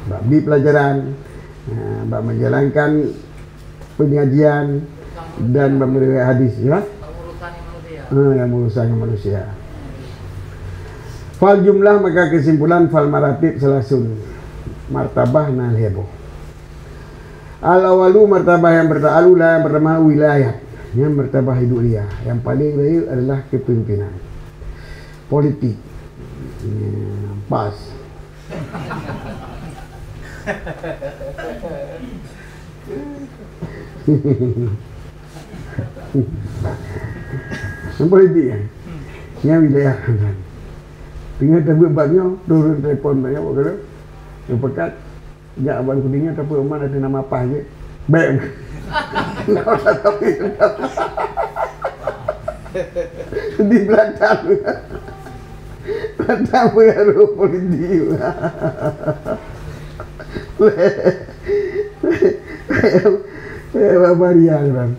bak bi pelajaran, ha, bak menjalankan pengajian dan memberi hadis, ya. Ha, yang berurusan dengan manusia. Fal jumlah, maka kesimpulan, fal maratib salasun, martabah na lhèe boh. Al awalu, martabah yang pertama, al ula, yang pertama wilayah, yang martabah hidup dia, yang paling rayeuk adalah kepemimpinan politik. Ya, pas. Sampai di, ya. Nyan wilayah. Tinggai tabeuet bak nyoe, turun telepon bak nyoe, bak nyoe. Nyoe peugah, jak abang kuning nyan, tapi umat ada nama apa je. Bèk. Di belakang. Tentang pengaruh politik. Eh, Baba Ria, kan.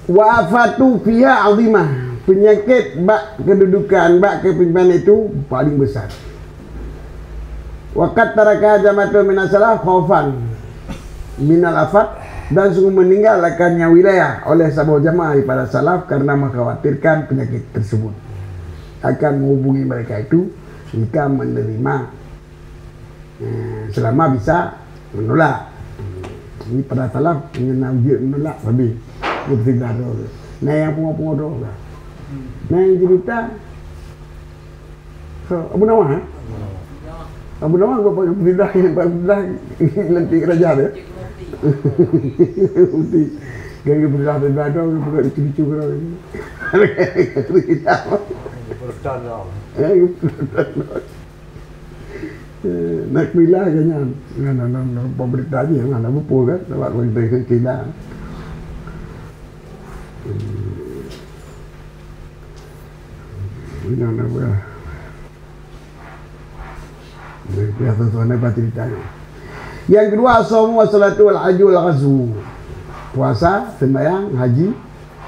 Wa afatu fiha azimah. Penyakit bak kedudukan, bak kepimpinan itu paling besar. Wa qad taraka jama'atun minas salaf khaufan minal afat. Dan sungguh meninggalkan nyang wilayah oleh saboh jamaah daripada salaf karena mengkhawatirkan penyakit tersebut akan menghubungi mereka itu jika menerima, eh, selama bisa menolak. Ini pada salaf, meunyoe na ujeut menolak, habis. Dia bersila tu. Nah, yang pungo-pungo tu. Nah, yang cerita, so, Abu Nawas, eh? Abu Nawas bapak Abdullah, bapak Abdullah nanti raja dia. Mufti. Kan Abdullah bin Badar, bukan lucu-lucu orang. Eh, eh, nak bila ke nyan? Ngan, ngan, ngan, pemerintah je, ngan, nak bupul kan? Sebab pemerintah ke kila. Hmm. Nyan apa? Biasa suara pasti ditanya. Yang kedua, as-saumu was-salatu wal hajju wal ghazwu. Puasa, sembahyang, haji,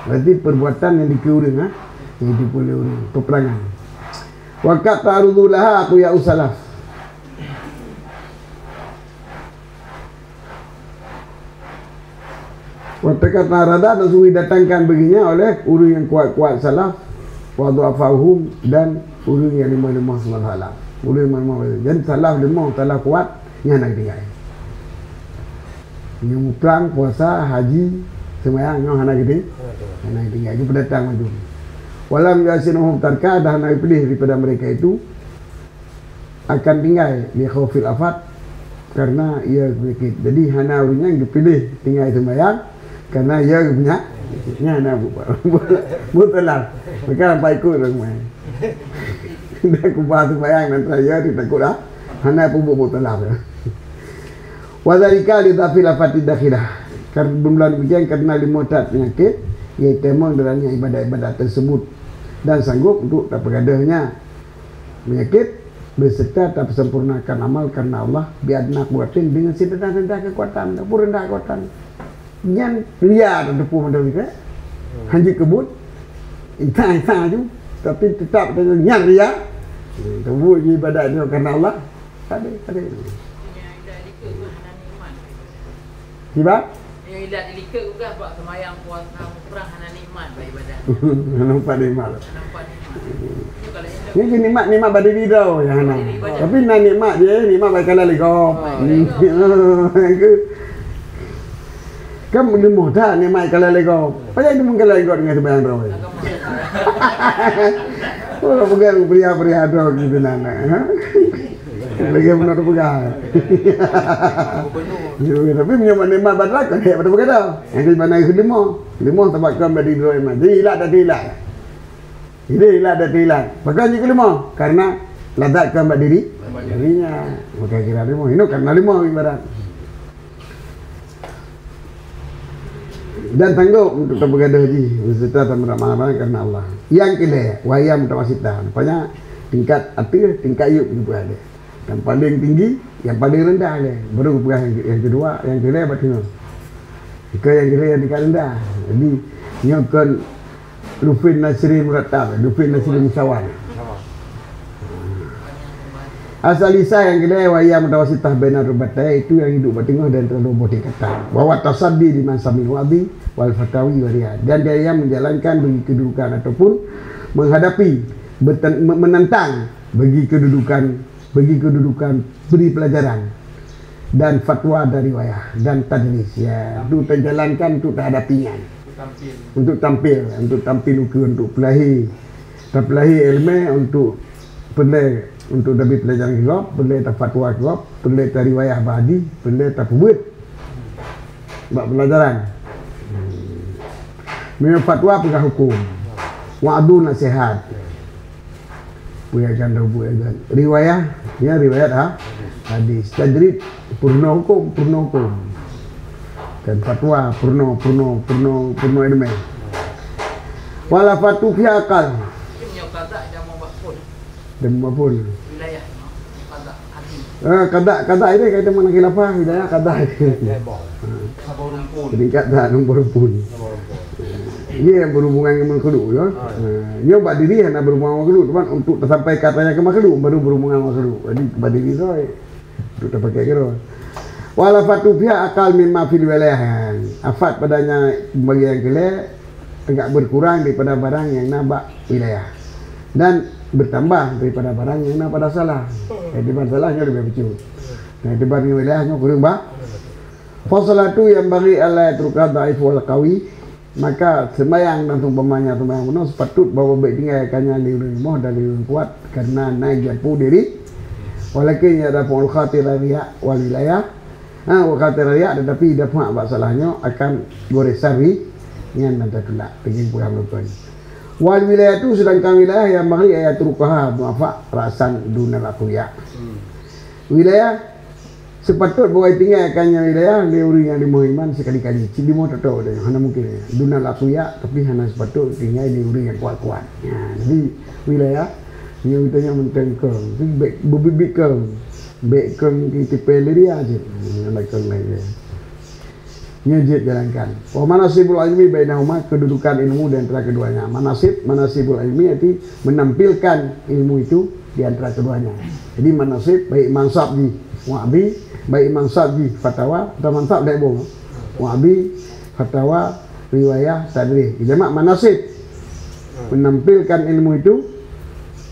berarti perbuatan yang dikeue ureueng, ha? Yang dikeue ureueng, peperangan. Wa qad ta'aradu laha aqwiya'us salaf. Wa qad ta'arada, dan sungguh didatangkan baginya oleh ureueng nyang kuat-kuat salaf, wa dhu'afa'uhum, dan ureueng nyang lemah-lemah salaf. Ureueng lemah-lemah. Jadi salaf lemah, salaf kuat, nyan hana geutinggai. Nyang muprang, puasa, haji, sembahyang, nyoe hana geuting-, hana geutinggai. Itu pendatang mandum. Walam yuhsinhum tarka, dan hana geupiléh daripada mereka itu akan tinggai li khaufil afat, karena ia penyakit. Jadi hana ureueng nyan geupiléh tinggai sembahyang karena ia penyakit. Nyan hana bu-, bu-, bu-, mutolab. Maka hana ikut ureueng mai. Dak kuba sembahyang nan raya tu takut dah. Hana peubuet mutolab. Wa dzalika li dhafil afatid dakhilah. Karena bermula demikian karena limong that penyakit, yaitu memang dalamnya ibadat-ibadat tersebut dan sanggup untuk terpegadahnya. Menyakit, beserta tapeusempurnakan amal karena Allah, bi adna quwwatin, dengan serendah-rendah kekuatan, ataupun rendah kekuatan. Nyan ria dan teupeu mantong nyan, eh? Hanjeuet keubuet, insa-insa aju, tapi tetap nyan ria. Hmm, teupeu ibadat nyoe karena Allah. Ada, ada. Siba? Nyang ilat ilikot geupeugah bak seumayang, puasa, muprang hana nikmat bak ibadat. Hana nampak nikmat. Hana nampak nikmat. Itu kalau indak. Ni nikmat, nikmat bak diri droe nyang hana. Bak diri baca. Tapi na nikmat je, nikmat bak kala lego. Oh, lego. Kan leumoh that nikmat kala lego. Payah ni meukalau lego dengan seumayang droe. Agama. Oh, peugah bria-bria droe gitu nana, ha? Lagi beuna teupeugah. Tapi meunyoe nikmat bak droe, kon hek bak teupeugah dah. Nyang di mana keu leumoh? Leumoh sabab kon bak diri droe mah. Jadi ilat dak ilat. Jadi ilat dak ilat. Pakon jih keu leumoh? Karena lazat kon bak diri, diri nyan. Maka kira leumoh. Inoe karena leumoh ibarat. Dan sanggup untuk tapeugadôh jih beserta tameurat meu'ah karena Allah. Nyang keulhèe, wa hiya mutawassitah. Rupanya tingkat ateueh, tingkat yup geupeugah lé. Yang paling tinggi, yang paling rendah lé. Baru geupeugah yang, yang kedua, yang keulhèe bak teungoh. Ke yang keulhèe yang tingkat rendah. Jadi, nyoe kon Lufin nasri murattab, lufin nasri musawah. As-salisah yang keulhèe, wa hiya mutawassitah baina rutbatain, itu yang hidup bak teungoh dan antara dua boh tingkatan. Wa huwa tasaddi liman sami'il wa'zi wal fatawi wa riya. Dan dia yang menjalankan bagi kedudukan ataupun menghadapi, berten-, me-, menentang bagi kedudukan, bagi kedudukan beri pelajaran dan fatwa dan riwayah dan tadris. Ya, untuk tajalankan, untuk tahadapi nyan. Untuk tampil. Untuk tampil, untuk tampil ukeue, untuk peulahé. Tapeulahé ileumèe untuk peureulèe, untuk tabri pelajaran keu gob, peureulèe tafatwa keu gob, peureulèe tariwayah bak hadih, peureulèe tapeubuet bak pelajaran. Meunyoe fatwa peugah huköm, wa'dhu naseuhat. Peue nyang ka lheueh buet nyan. Riwayah, ya, riwayat, ha? Hadis. Tadrid, peurunoe huköm, peurunoe huköm. Dan fatwa, peurunoe, peurunoe, peurunoe, peurunoe ileumèe. Wala fatu fi akal. Tapi meunyoe qadha jamoe bak phôn. Jamoe bak phôn. Wilayah, no? Qadha, hadis. Ah, qadha, qadha ini kaitan dengan khilafah, wilayah qadha. Ya, ya, boh. Saboh rumpun. Peringkat dah nombor rumpun. Saboh rumpun. Ini yang berhubungan dengan makhluk, ya. Ah, ya. Ah, yang bak diri hana berhubungan dengan makhluk, cuma untuk tersampai katanya ke makhluk, baru berhubungan dengan makhluk. Jadi, bak diri saja. Untuk terpakai ke roh. Wal afatu fiha aqal mimma fil wilayah. Afat padanya pembagian keulhèe agak berkurang daripada barang nyang na bak wilayah dan bertambah daripada barang nyang na pada salah. Jadi pada salah nyoe leubeh bacut. Nah, itibar ngon wilayah nyoe kureueng ba. Fasalatu yang bagi ala yatruka dhaif wal qawi. Maka sembahyang dan seumpamanya sembahyang bunoe sepatut bahwa bèk tinggai akan nyan lé ureueng rumoh dan lé ureueng kuat karena naik jampu diri. Walakin ya dafa'ul khatir riya wal wilayah. Ha, wa khatir riya, tetapi dafa' bak salah nyoe akan goresan ri nyan dan tatulak. Teujeueng peugah meulukon. Wal wilayah tu sedangkan wilayah yang bagi ayat rukaha muafa rasan dunal aqwiya. Wilayah sepatut bahwa tinggai akan nyan wilayah lé ureueng nyang limoh iman sekali-kali. Cit limoh toto dah, hana mungkin. Dunal aqwiya, tapi hana sepatut tinggai lé ureueng nyang kuat-kuat. Ha, jadi wilayah nyoe kita nyang mantong kong. Tapi bèk beubiet-biet kong. Bèk kong kita peliriah cit. Hmm, ada kong lain. Nyoe jeuet jalankan. Wa manasibul ilmi bainahuma, kedudukan ilmu di antara keduanya. Manasib, manasibul ilmi arti menampilkan ilmu itu di antara keduanya. Jadi manasib baik mansab jih wa'bi, baik mansab jih fatawa, atau mansab dek bong. Wa'bi, fatawa, riwayah, tadris. Jamak manasib. Menampilkan ilmu itu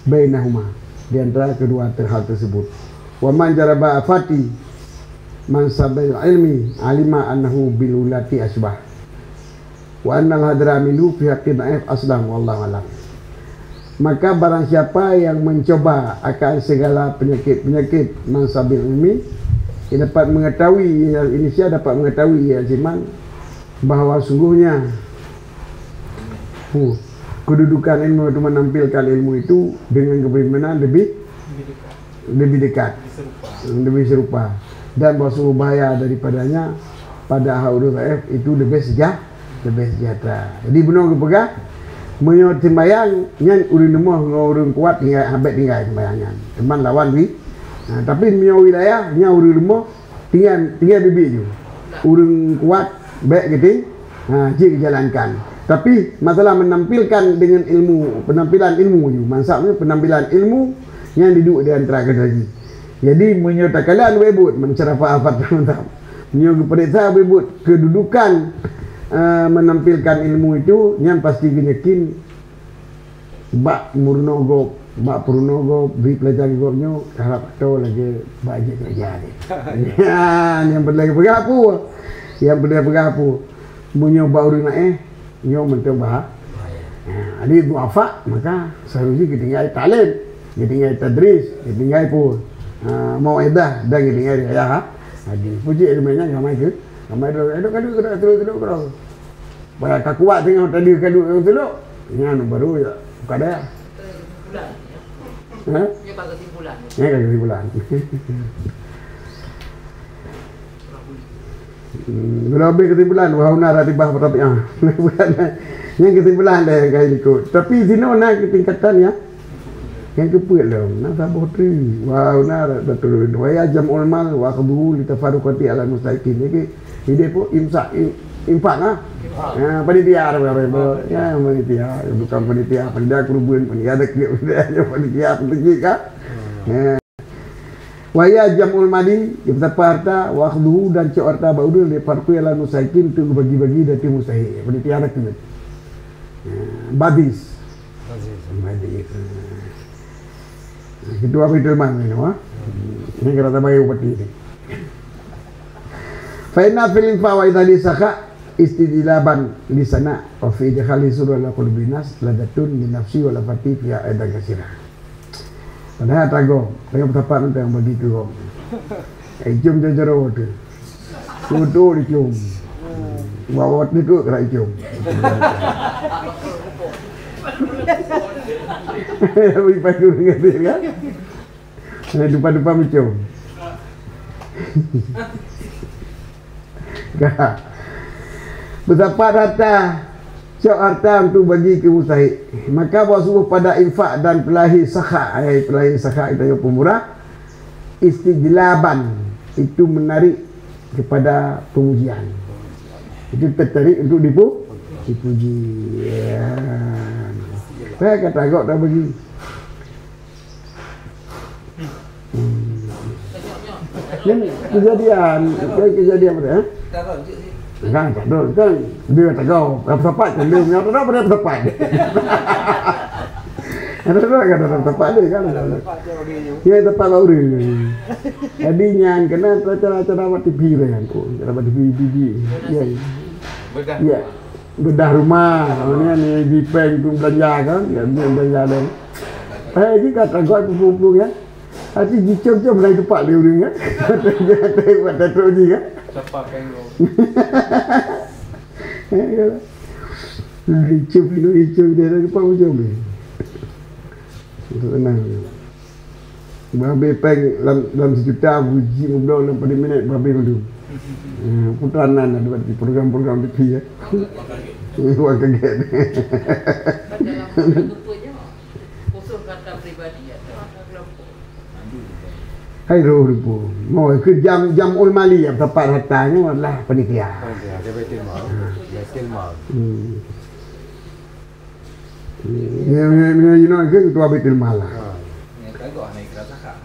bainahuma, di antara kedua ter-, hal tersebut. Wa man jaraba afati mansabil ilmi alima annahu bil ulati asbah. Wa annal hadra minhu fi haqqi dhaif aslam, wallahu alam. Maka barang siapa yang mencoba akan segala penyakit-penyakit mansabil ilmi, ia dapat mengetahui, ia, ini sia dapat mengetahui, ia siman, bahwa sungguhnya, hu, kedudukan ilmu itu menampilkan ilmu itu dengan kepemimpinan lebih lebih dekat, lebih serupa. Dan bahwa sungguh bahaya daripadanya pada hak ureueng dhaif itu lebih seja-, lebih sejahtera. Jadi bunoe geupeugah, meunyoe sembahyang nyan ureueng leumoh ngon ureueng kuat tinggai, bèk tinggai sembahyang nyan. Teuma lawan wi-, ha, tapi meunyoe wilayah nyan ureueng leumoh tinggai, tinggai bibiet ju. Ureueng kuat bèk geuting-, ha, jeuet geujalankan. Tapi masalah menampilkan dengan ilmu, penampilan ilmu ju. Maksudnya penampilan ilmu nyang diduek di antara geutanyoe. Jadi meunyoe takalon wèh buet, man syarafa afat mantap. Meunyoe geupareksa wèh buet kedudukan, eh, menampilkan ilmu itu, nyan pasti geunyakin bak meurunoe gob, bak peurunoe gob, bri peulajaran gob nyoe, harab atoe lagèe bak jeuet keuraja deh. Ya, nyang peureulèe peugah peue? Nyang peureulèe peugah peue? Meunyoe bak ureueng laén, nyoe mantong bah-, ha, jadi duafa, maka seharusnya geutinggai taklim, geutinggai tadris, geutinggai peue? Ha, mau'izah dan geutinggai riwayah hadis. Puji ilmu nyan ramai ke? Ramai dulu. Duduk, duduk, duduk, duduk, duduk, duduk. Bah ka kuat teungoh tadi ka duek lam teulok. Nyan baru ya buka daya. Ha? Nyan ka kesimpulan. Nyan ka kesimpulan. Hmm, bila habis kesimpulan, wahuna ratibah perabiah. Nyan kesimpulan dah nyang ka ikut. Tapi sinoe na ketingkatan ya. Nyang keupeuet lom, na saboh treuk. Wa huna batul. Wa ya jam'ul mal wa akhdhuhu li tafarruqati ala mustahiqin. Jadi, ide pun imsak, im-, infak ah. Ha, panitia ada berapa? Ya, panitia, bukan panitia, panitia kurban, panitia dekat, panitia, panitia penting kan? Ya. Wa ya jam'ul mali, ya betapa harta, wa akhdhuhu dan cok harta bak ureueng li tafarruqi ala mustahiqin, untuk bagi-bagi dan tu mustahiq. Panitia dekat. Ya, badis. Badis. Badis. Ketua Baitul Mal ni, ha? Ini kata tabai upati ni. Fa inna fil infa wa idali sakha istijlaban li sana wa fi idkhali surur ala qulubin nas ladatun li nafsi wa lafati fiha aidan kasira. Padahal tago, tago tapat nanti yang bagi ke gom. Eh, jom jajaro tu. Tutu dicium. Bawa tu tu kena cium. Bagi padu dengan dia kan? Eh, dupa-dupa mencium. Ka. Beusapat harta, cok harta untuk bagi ke mustahiq. Maka bak suruh pada infak dan pelahi sakha, ai pelahi sakha kita yang pemurah, istijlaban, itu menarik kepada pemujian. Itu tertarik untuk dipu-, dipuji. Ya. Saya kata agak tak bagi. Hmm. Kan kejadian, kan kejadian apa tu, eh? Kan, tak ada, kan. Dia kata kau, apa sapat kan dia, punya tak ada apa sapat. Ada tak kan, ada sapat dia kan. Ya, tempat baru dia. Jadi, nyan kena cara-cara buat T V lah, kan. Oh, cara buat T V, T V. Ya. Ya. Bedah rumah, mana ni, di peng tu belanja kan, ya, dia belanja dah. Eh, jika tak kuat pupuk-pupuk, ya. Hati jicom-com lai tepak lé ureueng, kan? Kata, kata, kata trok jih, kan? Tepak peng tu. Icom, icom dia dah tepak ujong ni. Untuk tenang. Berhabis peng dalam, dalam sejuta, buji mubloe dalam pada minit, berhabis madu. Eh, putra nan ada buat program-program T V, ya. Wah, kaget. Dalam buku je, khusus kata pribadi atau kata kelompok? Hai roh rupa. Mau ke jam, jam ul mali yang tempat harta ni adalah panitia. Panitia, dia Baitul Mal. Ha. Baitul Mal. Hmm. Ni, ni, ni, ni, ni, ke ketua Baitul Mal lah. Ha. Ni, tak ada anak kira zakat.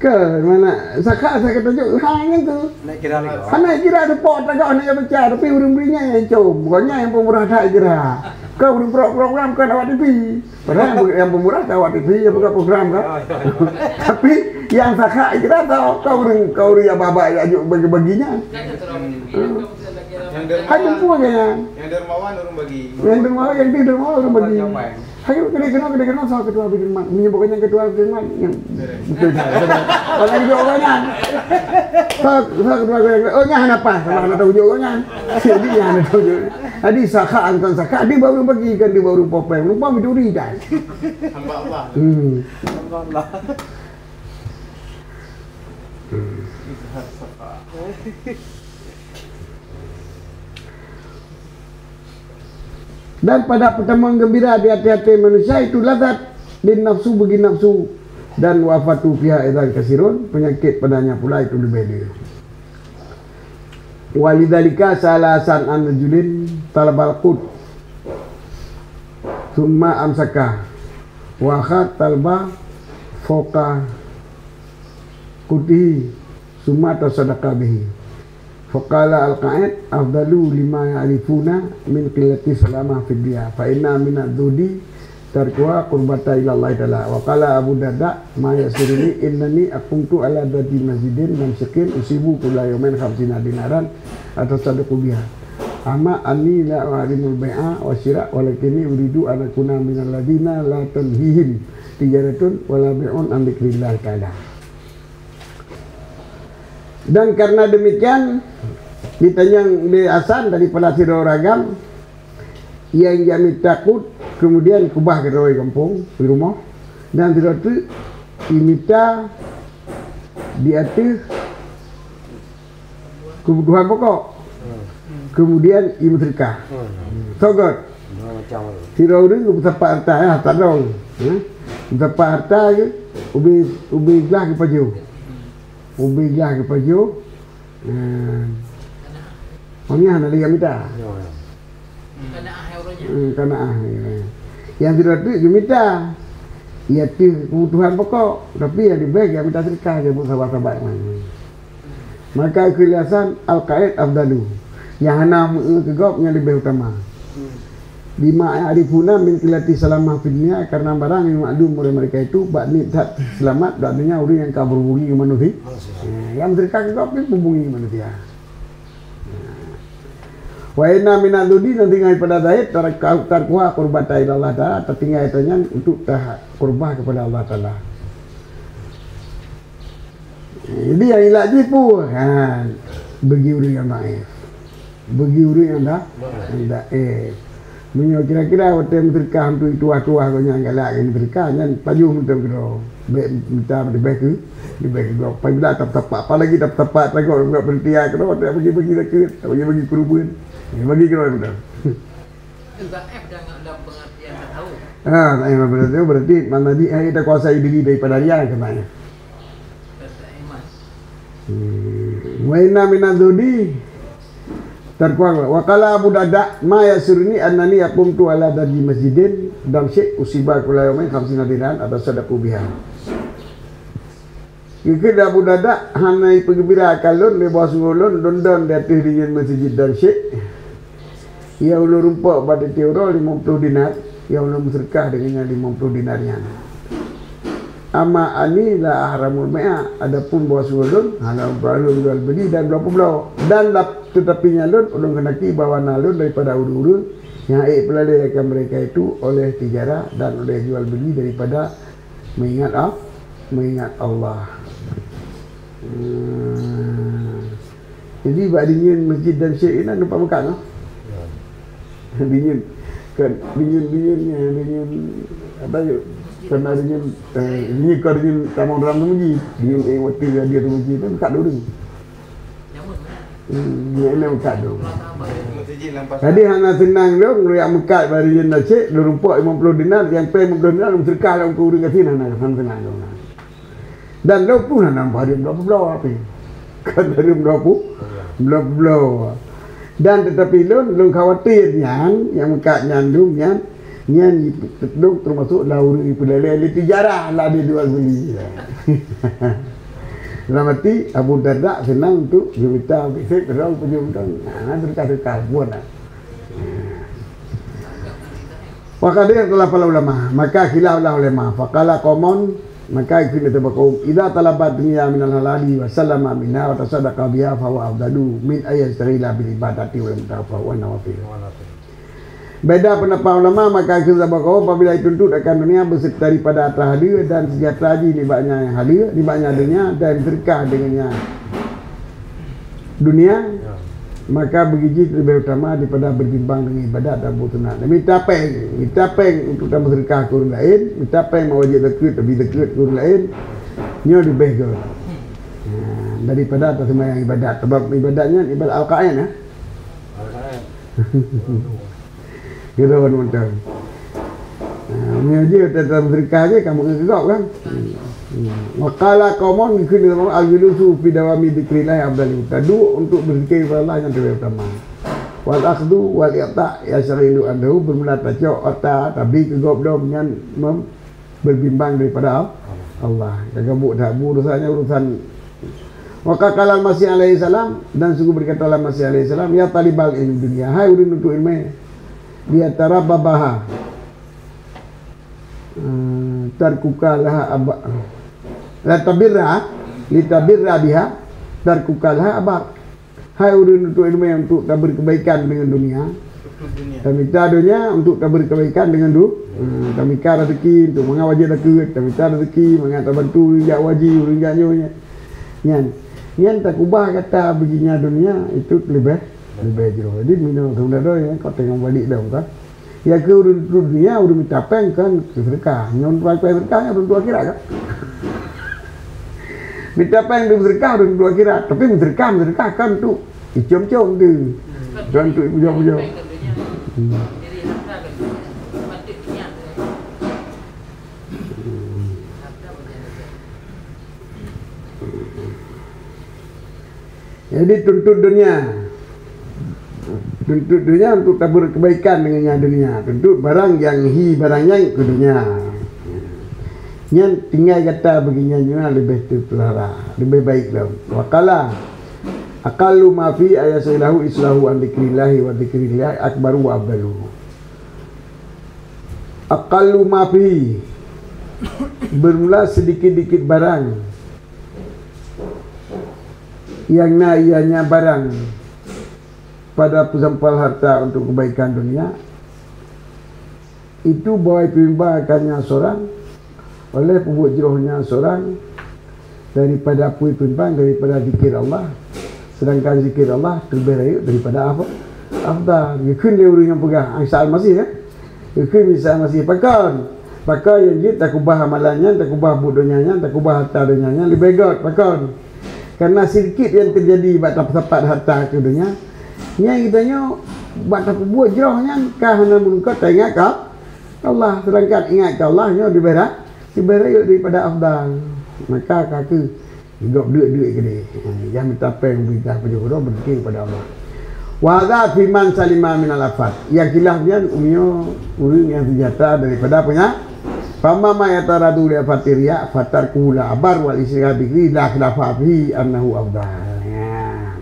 Ke mana? Zakat saya kata juk, ha, nyan tu. Nak kira lagi. Hana kira tu pot tak ada nak baca, tapi ureueng beri nyan yang com. Bukannya yang pemurah tak kira. Kau ureueng pro-, program kan awak T V. Padahal yang, yang pemurah kan awak T V, yang bukan program kan. Tapi yang zakat kira tau, kau ureueng, kau ureueng yang babak yang juk bagi-bagi nyan. Yang dermawan, Hai, jemput je nyan. Yang dermawan ureueng bagi. Yang dermawan, yang dermawan ureueng bagi. Yang baik. Hai, kena, kena, kena, kena, sama ketua Baitul Mal. Menyebutkan yang ketua Baitul Mal, yang betul dah, betul dah. Kalau jawab orang nyan. Sa, sa ketua Baitul Mal. Oh, nyan hana pas, sama hana tahu jawab orang nyan. Jadi, nyan hana tahu jawab. Jadi, zakat, angkon zakat, dia baru bagikan, dia baru popeng. Lupa mencuri dah. Hamba Allah. Hmm. Hamba Allah. Izhar zakat. Dan pada pertemuan gembira di hati-hati manusia itu lazat bin nafsu bagi nafsu dan wafatu fiha idzan kasirun, penyakit padanya pula itu lebih dia. Walidzalika sa'ala Hasan an rajulin talabal qut, tsumma amsaka, wa akhadha talaba fauqa qutihi, tsumma tasaddaqa bihi. Faqala al-qa'id afdalu lima ya'rifuna min qillati salamah fid dunya, fa inna minaz zuhdi tarkuha qurbata ila Allah Ta'ala. Wa qala Abu Darda, ma ya'suruni innani aqumtu ala dadi masjidin damsyaqin usibu kulla yaumin khamsina dinaran atasaddaqu biha. Amma anni la uharimul bai'a wa syira, walakinni uridu an akuna minal ladzina la tulhihim tijaratun wala bai'un an dzikrillah Ta'ala. Dan karena demikian, ditanyong lé Hasan daripada sidroe ureueng agam, nyang jak mita qut, kemudian keubah keudroe di gampông, di rumoh, dan sidroe teuk jimita di ateueh keubutuhan pokok. Kemudian, jimeuseudeukah. Soe göt? Sidroe ureueng geupeusapat harta, ya, harta droe. Ya. Geupeusapat harta geuh, ubé, ubé glah geupajoh. Ubé glah geupajoh. Nah. Awak nyan hana lé jak mita. Hmm, qanaah, ya. Nyang sidroe teuk geumita. Di ateueh keubutuhan pokok, tapi nyang leubeh geumita seudeukah, geupeusapat-sapat. Maka keu lé Hasan, al-qa'id afdalu. Nyang hana meu-eu keu gob nyan leubeh utama. Lima ya'rifuna min qillati salamah fid dunya, karena barang nyang maklum oleh mereka itu, bak niet that seulamat bak donya ureueng nyang ka beurhubungi ngon manusia. Eh, nyang meuseudeukah keu gob pih beurhubungi ngon manusia. Wa inna minaz zuhdi, dan tinggai pada zahid, tarkuha qurbata ila Allah Ta'ala, tatinggai tanyan untuk ta-, qurbah kepada Allah Ta'ala. Jadi, nyang ilak jih peue? Ha, bagi ureueng nyang dhaif. Bagi ureueng nyang dha-, nyang dhaif. Meunyoe kira-kira watèe meuseudeukah untuk tuha-tuha gobnyan galak nyang meuseudeukah, nyan pajoh meuteumé keudroe. Bèk mita leubeh keu, leubeh keu gob. Apabila tapeusapat, apalagi tapeusapat, takot buat panitia keudroe, watèe bagi-bagi zakeuet, bagi-bagi keureubeuen. Bagi keudroe meuteumé. Dhaif dalam pengertian tasawuf. Ha, dhaif berarti, berarti mana di, eh, kita kuasai diri daripada ria, katanya. Hmm. Wa inna minaz zuhdi tarkuha. Wa qala Abu Darda, ma ya'suruni annani aqumtu ala dadi masjidin damsyaqin usibu kulla yaumin khamsina dinaran atasaddaqu biha. Geukheun Abu Darda, "Hana ipeugeumbira akan lôn lé boh sungoe lôn, lôn don di ateueh deungon meuseujid dan syek. Nyang ulôn rumpok bak tieb-tieb uroe limong ploh dinar, nyang ulôn meuseudeukah deungon nyan limong ploh dinar nyan. Amma ani la ahramul bai'a, adapun boh sungoe lôn, hana lôn jual beuli dan bloe peubloe. Dan lap-, teutapi nyan lôn, ulôn keunaki bahwa na lôn daripada ureuëng-ureuëng nyang ék peulalé akan mereka itu oleh tijarah dan oleh jual beuli daripada meuingat Al-, meuingat Allah." Hmm. Jadi, bak deungon meuseujid dan syek inan numpak meukat, noh? Ya. Deungon, kan, deungon, deungon, ya, deungon, apa, ya, karena deungon, eh, deungon, kau deungon tamong dalam tu meuseujid. Deungon, eh, waktu dia tu meuseujid, kan, meukat dulu. Hmm, dia ni meukat dulu. Jadi, hana seunang dong, ureuëng meukat bak deungon dan syek, lôn rumpok limong ploh dinar, nyang pèng limong ploh dinar, lôn seudeukah lom keu ureuëng gasien, hana, hana seunang dong. Dan lôn pun hana hareuem dua ploh bloe, tapi kan hareuem dua ploh, dua ploh bloe. Dan teutapi lôn, lôn khawatir nyan, nyang meukat nyan dum nyan, nyan lôn teumasok lam ureuëng ipeulalé lé tijarah, lam di jual beuli. Lam arti, Abu Darda seunang untuk geumita bisek, terus peujeuet utang. Nah, sedekah-sedekah buat dah. Wa qad ikhtalafa al-ulama, maka khilaf lah ulama. Faqala qaumun, maka geukheun lé saboh kaum, "Idza talaba dunya minal halali wa sallama minha wa tasaddaqa biha fa huwa afdalu min an yashtaghala bil ibadati wal mutafawwah nawafil." Beda pendapat ulama, maka geukheun saboh kaum, apabila dituntut akan dunia beserta daripada harta haleue dan sejahtera jih nibak nyan haleue, nibak nyan dunia dan berkah dengannya dunia, ya, maka beugizi leubeh utama daripada berbimbang dengan ibadat dan buet sunat. Dan mita péng, mita péng untuk tameuseudekah keu ureuëng laén, mita péng meuwajéb zakeuet, tabri zakeuet keu ureuëng laén, nyoe leubeh gét. Ha, daripada taseumayang ibadat. Sebab ibadat nyan ibadat al-qain, ya. Al-qain. Gitu kan, mantap. Ha, meunyoe jih teutab seudeukah jih, kamoe ngon keugok kan? Hmm. Wa qala qaumun, geukheun lé kamoe, "Al-julusu fi dawami dzikrillah afdalu." Taduek untuk beuzikir kepada Allah nyang leubeh utama. "Wal akhdhu wal i'ta yashtaghilu anhu," bermula tacok ata, tabri keu gob dom nyan mem-, berbimbang daripada Al-, Allah. Ka gabuk that bu urusan nyan urusan. Wa qala Al-Masih alaihi salam, dan sungguh berkatalah Masih alaihi salam, "Ya talibal ilmi dunia, hai ureuëng nuntut ileumèe, liyatarabbabaha, eh, tarkuka laha aba-, la tabirra, litabirra biha, tarkuka laha abar." Hai ureuëng nuntut ileumèe untuk tabri kebaikan dengan dunia. Untuk dunia. Tamita dunia untuk tabri kebaikan dengan du-, eh, tamita rezeki untuk mangat wajéb zakeuet, tamita rezeki mangat tabantu ureuëng jak haji, ureuëng jak nyoe nyan. Nyan, nyan takubah gata beuginya dunia itu leubeh, leubeh jroh. Jadi, minoe sebenarnya, ya, kau tengok balik dah, bukan? Ya, keu ureuëng nuntut dunia, ureuëng mita péng kan seudeukah. Nyoe untuk péng seudeukah, nyan untuk akhirat kan? Mita péng untuk seudeukah, untuk akhirat. Tapi seudeukah, seudeukah kan untuk icom-com tu. Bukan untuk puja-puja. Hmm. Jadi, tuntut dunia. Tuntut dunia untuk tabri kebaikan dengan nyang dunia. Tuntut barang nyang hi, barang nyang keu dunia. Nyan tinggai gata beuginya nyoe leubeh teupeulara, leubeh baik lom. Wa qala, aqallu ma fi an yashtaghilahu islahu an dzikrillahi wa dzikrillahi akbaru wa afdalu. Aqallu ma fi, bermula sedikit-dikit barang nyang na ianya barang pada peusampal harta untuk kebaikan dunia, itu bahwa ipeubimbang akan nyan seurang, oleh peubuet jroh nyan seurang, daripada peue ipeubimbang daripada zikir Allah, sedangkan zikir Allah leubeh rayeuk daripada af-, afdal. Geukheun lé ureuëng nyang peugah, Isa Almasih, ya? Geukheun Isa Almasih, pakon? Pakon nyang jeuet takubah amalan nyan, takubah buet donya nyan, takubah harta donya nyan, leubeh gét, pakon? Karena sedikit nyang teujadi bak tapeusapat harta keu donya, nyan geutanyoe bak tapeubuet jroh nyan ka hana meunungkot taingat ka Allah, sedangkan ingat keu Allah nyoe leubeh ra-, leubeh rayeuk daripada afdal. Maka ka keu gob duek-duek keudeh. Nyang mita péng, mita pajoh keudroe, beuzikir keupada Allah. Wa hadza fi man salima minal afat. Nyang khilaf nyan, meunyoe ureuëng nyang seujahtera daripada peunya-, Fama ma yataradu li afati riya fatarkuhu la abar wal isyra bihi la khilafa fihi annahu afdal. Ya.